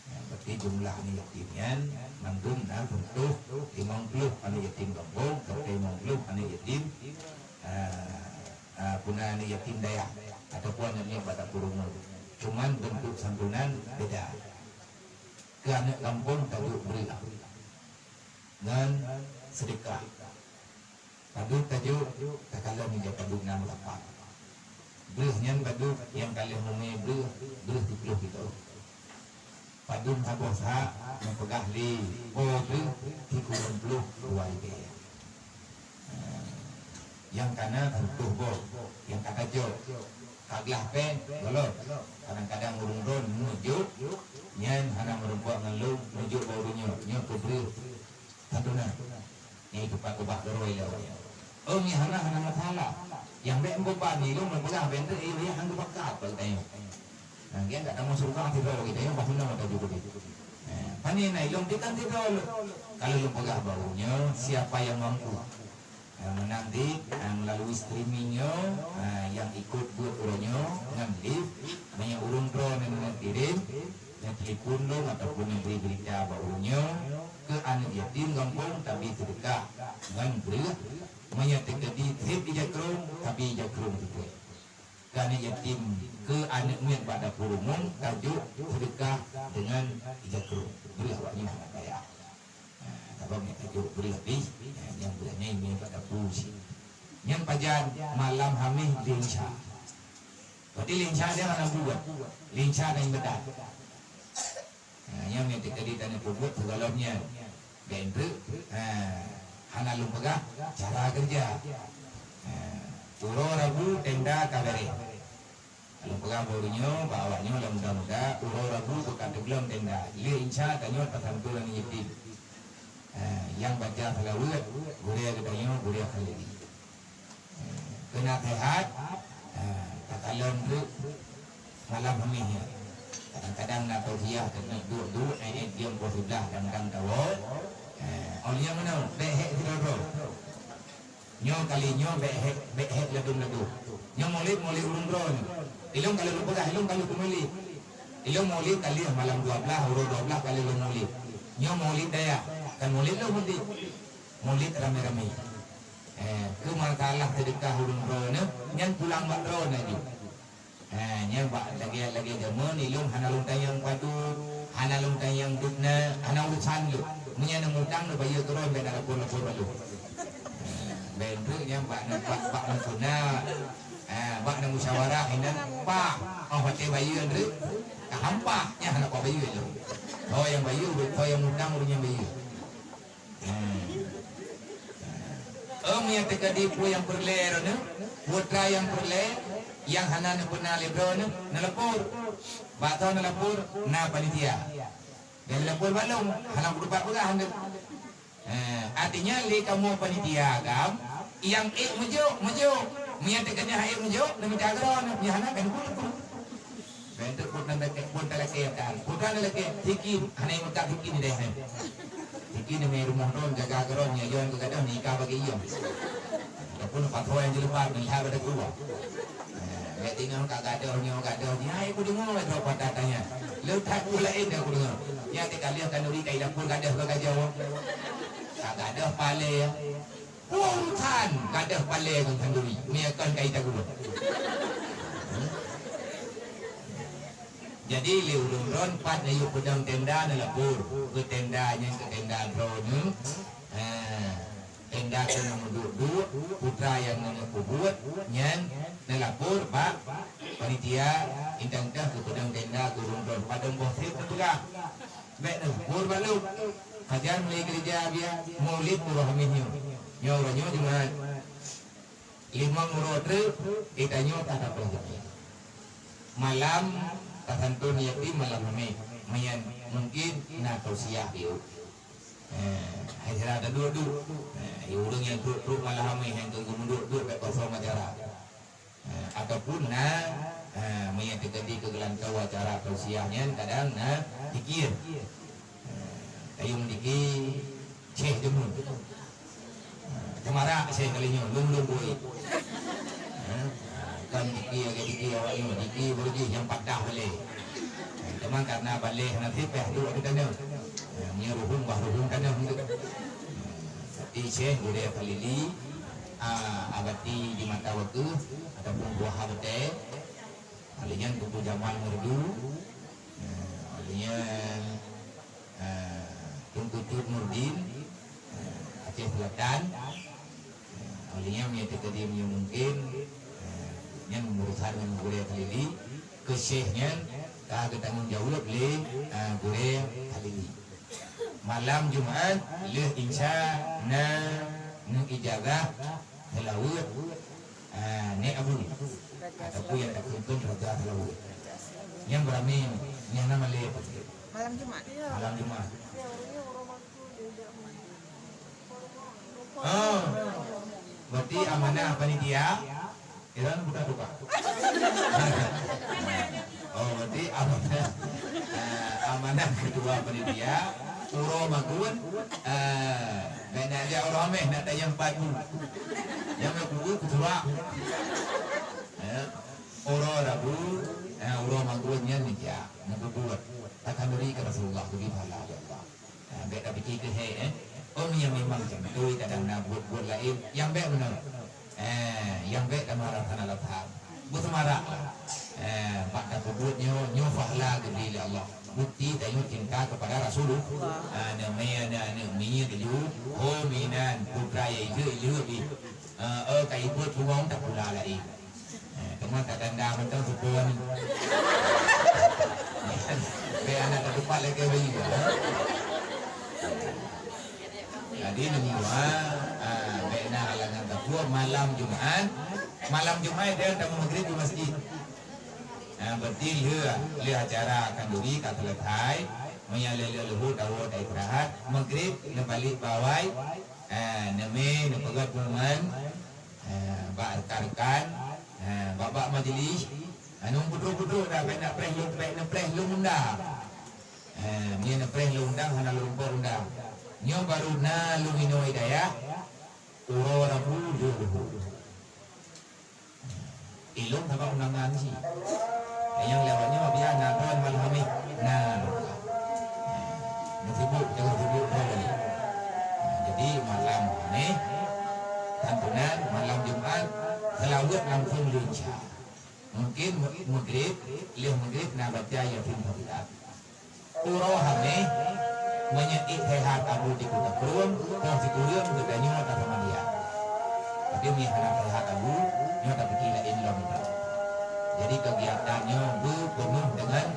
Eh, berarti jumlah aneuëk yatim nyan mandum na seratus limong puluh aneuëk yatim gampông, seratus limong puluh aneuëk yatim, eh, Ah, peue na aneuëk yatim dayah ataupun aneuëk miet bak dapur umum. Cuman beuntuk santunan beda. Keu aneuëk gampông tajok breueh ngon seudeukah. Padub tajok takalon ija padub nam lapan. Breueh nyan padub nyang ka lheueh mumé breueh, breueh siplôh kilo. Padub saboh sak neupeugah lé boh breueh sikureueng ploh dua ribée. Nyang kana seratus boh, nyang ka tajok, ka glah péng, gohlom. Kadang-kadang ureuëng droe neujok, nyan hana meurumpok ngon lôn, neujok bak ureuëng nyoe, nyoe keu breueh. Santunan. Nyan itu pat ubah keurôi lé awaknyan. Oh, nyan hana, hana masalah. Nyang bék meubeubani lôn, meubeurah bék, eh, nyan han geubakat bak geutanyoe. Nah, nyan dak tamong syeuruga sidroe geutanyoe, bah meunoe tajak keudeh. Eh, pane na ilôn tikan sidroe lôn. Kalau lôn peugah bak ureuëng nyoe, siapa yang mampu? Eh, meunan di, eh, melalui streaming nyoe, eh, nyang ikot buet uroe nyoe ngon live, meunyoe ureuëng droe nyan neukirém, neutelepon lôn ataupun neubri beurita bak ureuëng nyoe, keu aneuëk yatim gampông tabi seudeukah ngon breueh, meunyoe teukeudi trép ija krueng, tabi ija krueng teupeu. Keu aneuk yatim, keu aneuk miet bak dapur umum, tajok seudeukah deungon ija krueng. Bri awak nyoe hana kaya. Ha, sabab nyan tajok bri habéh, ha, nyang bri nyan miet bak dapur sit. Nyan pajan malam Hamis lé Isya. Berarti lé Isya nyan hana buet. Lé Isya nyan beudat. Ha, nyan nyang teuka di tanyoe peubuet sigohlom nyan. Bèk treuk, ha, hana lôn peugah cara keureuja. Ha, uroe Rabu tenda ka beureh. Lôn peugah bak ureueng nyoe, bak awak nyoe lam muda-muda, uroe Rabu beuka teuglom tenda. Lheueh Isya tanyoe tasantun aneuk yatim. Ha, nyang baca seulaweuet, gurèe geutanyoe, gurèe Khalili. Keu naseuhat, ha, takalon treuk malam Hamis nyan. Kadang-kadang na tausiah keuneuk duek-duek, eh, eh, diem poh siblah kadang-kadang tawoe. Ha, oh lheueh nyan meunoe, bèk hék sidroe-droe. Nyoe kali nyoe bèk hék, bèk hék ladôm-ladôm. Nyoe Maulid, Maulid ureueng droe nyoe. Ilôn ka lôn peugah, ilôn ka lôn keu Maulid. Ilôn Maulid ka lheueh malam dua blaih, uroe dua blaih ka lheueh lôn Maulid. Nyoe Maulid dayah, kon Maulid lôn Maulid. Maulid ramé-ramé. Eh, keu masalah seudeukah ureueng droeneuh, nyan pulang bak droeneuh ju. Eh, nyan bak lagèe-lagèe jameun ilôn hana lôn tanyong padum, hana lôn tanyong dum na, hana urusan lôn. Meunyan na mutang neubayeue keudroe bèk na lapor-lapor bak lôn. Eh, bèk treuk nyan bak na, bak, bak na sunat. Eh, bak na musyawarah inan pah. Oh, watèe bayeue treuk, ka hampah, nyan hana kubayeue lôn. Soe nyang bayeue, soe nyang mutang ureueng nyang bayeue. Hmm. Oh, meunyo teuka di peue nyang peureulèe droeneuh, putra nyang peureulèe, nyang hana neupeuna lé droeneuh, neulapor. Bak soe neulapor? Na panitia. Dan neulapor bak lôn, hana kupeugah peugah lôn. Eh, artinya lé kamoe panitia agam, nyang ék meujok, meujok. Meunyo teuka nyang ék meujok, neumita keudroe, meunyo hana, kan neupeuleupah. Bèk treuk phôn talakèe, phôn talakèe kan. Phôn talakèe, sikin, hana meukat sikin deh, eh. Sikin di rumoh droen, jaga keudroe, nyoe Jon keu gadoh, nika bagi iyong. Ataupun patroe nyang jilbab, nilhai bak keuluwa. Eh, bèk tinggai ka gadoh nyoe, gadoh nyoe, hai kudeungoe droe pat tanya. Le that peue laén dah kudeungoe. Nyan teuka lheueh khanuri ka i dapur gadoh keu gajoh. Ka gadoh palèe. Urusan gadoh palèe ngon khanuri, meunyo kon ka i taguen. Jadi, lé ureueng droen pat neuyue peudong tenda neulapor. Keu tenda nyan keu tenda droeneuh. Ha, tenda keu neumeuduek-duek, putra nyang neupeubuet, nyan neulapor bak panitia, intan teuh keu peudong tenda keu ureueng droen. Padum boh trép teupeugah. Bèk neulapor bak lôn. Pajan mulai gereja biasa, Maulid uroe Hamis nyoe. Nyoe uroe nyoe Jumat. Limong uroe treuk, geutanyoe ka tapeulah jamé. Malam tasantun yatim malam Hamis. Meunyan mungkin na tausiah di u. Eh, hai sira taduek-duek. Eh, ureueng nyang treuk-treuk malam Hamis nyang geumeuduek-duek bèk kosong acara. Eh, ataupun na, eh, meunyo teuka di keu geulantau acara tausiah nyan kadang na zikir. Eh, kayém diki Syekh Jeumut. Eh, teumarak Syekh kali nyoe, lôn-lôn bui. Eh, kan diki lagèe diki awak nyoe, diki beureuji nyang patah balèe. Eh, teuma karena balèe hana sipéh duek di tanyoe. Eh, meunyo ruhueng bah ruhueng tanyoe. Tapi Syekh Gurèe Khalili, ah, abati di mata wakeuh ataupun buah abate, alèh nyan Teungku Jamal Merdu, eh, alèh nyan, eh, Teungku Cut Nurdin, eh, Aceh Selatan, eh, alèh nyan meunyo teuka di meunyo mungkin, eh, nyan urusan ngon Gurèe Khalili, keu Syekh nyan ka geutanggong jaweueb lé, eh, Gurèe Khalili. Malam Jumat lheueh Isya na neuijazah seulaweuet, ah, Nèk Abu ataupun nyang takheun Raja Seulaweuet. Nyang beuramé nyan na malèe. Malam Jumat. Malam Jumat. Oh, berarti amanah panitia. Iran buka-buka. Oh, berarti amanah, eh, amanah ketua panitia, uroe Magun, eh, dan ada uroe Hamis nak tayang padu. Nyang nak kubu kuturak. Eh, uroe Rabu, eh, uroe Magun nyan ni ja, nak kubuat. Takhanuri keu Rasulullah, bagi pahala ya Allah. Ha, bèk tapike keu hék, eh. Oh, nyang memang cantui kadang na buet-buet laén, nyang bèk meunoe. Eh, nyang bèk tamarah hana leupham. Beuseumarak lah. Eh, bak tapeubuet nyoe, nyoe pahala geubri lé Allah. Bukti tanyoe cinta kepada Rasulullah. Ah, aneuk mi, aneuk, aneuk mi laju, ho minan, putra ya ijeuk, ijeuk bih. Eh, eh, ka ibuet bungong tapula laén. Eh, teuma tatanda mantong seupôt. Bèk aneuk tatupat lagèe bayi, ya. Jadi, neumua, ah, bèk na halangan teupeu malam Jumat. Malam Jumat dia tameumagrib di masjid. Ah, berarti lheueh, lheueh acara khanduri ka selesai. Meunyo lheueh-lheueh luhur tawoe taistirahat, magrib neubalek bak awai. Ah, neumè neupeugöt pengumuman, ah, bak rekan-rekan, ah, bak-bak majlis. Anu putôh-putôh dah bèk neupreh lôn, bèk neupreh lôn undang. Eh, meunyo neupreh lôn undang, hana lôn lumpoe undang. Nyoe barô na lôn inoe dayah, uroe Rabu lheueh luhur. Ilôn sabab undangan cit. Nyang lewat nyoe biasa na droe malam Hamis. Na. Eh, neusibuk, jangan sibuk droe. Eh, jadi malam Hamis, santunan, malam Jumat, seulaweuet langsung lôn ca. Mungkin mu-, magrib, lheueh magrib na baca Yasin Fatiha. Uroe Hamis, meunyo ék seuhat Abu di Kuta Krueng, poh sikureueng geutanyoe tasamadiyah. Tapi meunyo hana seuhat Abu, nyoe tapike laén lom. Jadi kegiatan nyoe beupeunoh deungon,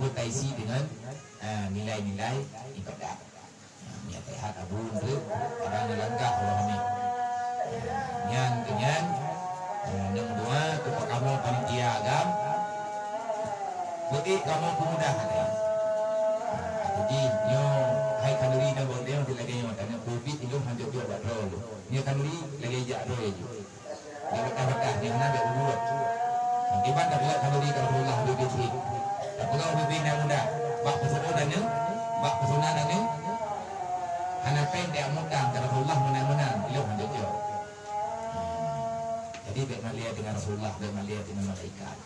beutaisi deungon, eh, nilai-nilai ibadat. Nah, meunyo seuhat Abu, untuk kadang neulangkah uroe Hamis. Nyan keu nyan, eh, nyang dua, keu kamoe panitia agam, beuék kamoe peumudah até. Nah, jadi nyoe hai khanduri dan bondeng lagèe nyoe, tanyoe covid ilôn hanjeuet jok bak droe lôn. Nyoe khanduri lagèe jak droe jok. Dak batas-batas nyang na bèk bubuet. Nyang kiban tapeugah khanduri keu Rasulullah ubé-ubé cit. Tapeugah ubé-ubé nyang muda. Bak peuseuôt aneuk, bak peuseuôt aneuk, hana péng tajak mutang keu Rasulullah meunan-meunan, ilôn hanjeuet jok. Jadi bèk malèe deungon Rasulullah, bèk malèe deungon malaikat.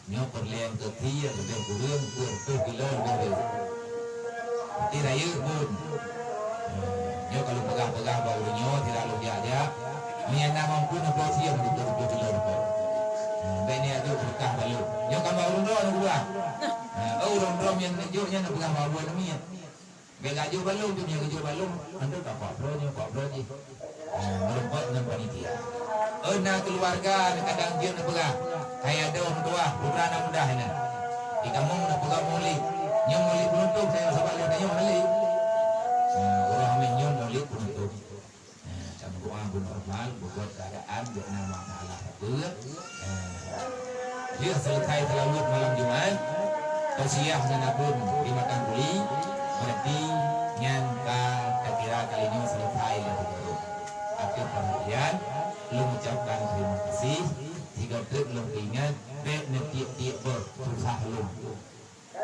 Nyoe peureulèe keu sie leubeh kureueng dua reutôh kilo leubeh reueh. Berarti rayeuk bun. Nyoe ka lôn peugah-peugah bak ureueng nyoe sira lôn jak-jak. Meunyo na mampu neubloe sie meunyo dua reutôh kilo leubeh. Bèk niat jok seudeukah bak lôn. Nyoe ka bak ureueng droe neupeugah. Oh, ureueng droe nyang neujok nyan neupeugah bak buet leumiet. Bèk gajôh bak lôn, tu nyang gajôh bak lôn, antu ka pat bloe nyoe, pat bloe jih. Ah, meureumpok ngon panitia. Oh, na keuluwarga kadang jeuet neupeugah, hai adoe meutuah, putra na mudah nyan. Di kamoe neupeugah maulid. Nyoe maulid peunutôp, saya sabab lôn tanyoe maulid. Ah, uroe Hamis nyoe maulid peunutôp. Nah, cam doa bu normal, bubuet keadaan, buet nama masalah apa. Nah, lheueh selesai seulaweuet malam Jumat, tausiah ngon abon di Matang Kuli, berarti nyan ka takira kali nyoe selesai lé beutôi. Akhé perhatian, lôn ucapkan terima kasih, sigoe treuk lôn peuingat, bèk neutiek-tiek boh susah lôn.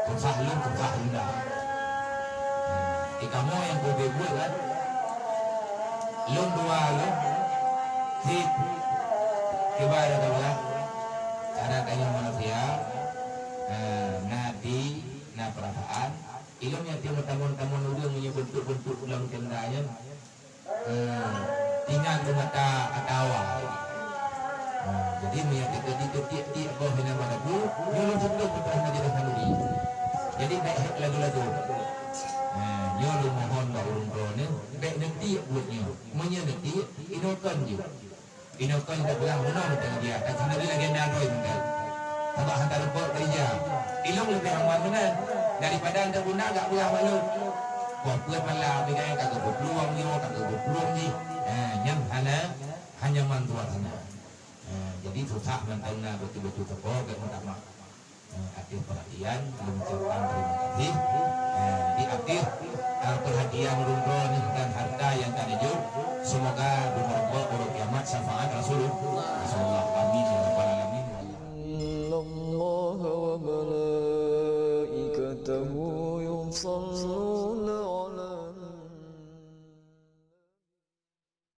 Susah lôn, susah lôn dah. Di kamoe nyang keubeue buet kan? Lôn dua lôn. Sit. Kiba ada dua. Karena tanyoe manusia, eh, na ati, na perasaan. Ilôn nyang tiep meutamong-tamong ureueng meunyoe beuntuk-beuntuk lom tenda nyan. Eh, tinggai keu mata atawa. Eh, jadi, meunyoe teukeudi teutiek-tiek boh hinan bak dapu, nyoe lôn seutôt peutrah majelis khanduri. Jadi, bèk hék lagu-lagu. Eh, nyoe lôn mohon bak ureueng droeneuh, bèk neutiek buet nyoe. Meunyoe neutiek, inoe kon jeuet. Inoe kon tapeugah meunoe mantong dia, ka khanduri lagèe nyan droe mantong. Sabab hana reupok keureuja. Ilôn leubeh aman meunan daripada anda guna gak peugah bak lôn. Wah, peuet malam ni kan, ka geupeupeulueng nyoe, ka geupeupeulueng jih. Ha, nyan hana, hana nyaman suasana. Ha, jadi susah mantong na beutôi-beutôi teuko gak meutamah. Eh, atas perhatian, lôn ucapkan terima kasih. Eh, di akhir, eh, perhatian ureueng droeneuh dan harta nyang ka neujok, semoga beumeurumpok uroe kiamat syafaat Rasulullah. Rasulullah. Amin ya rabbal alamin. إن الله وملائكته يصلون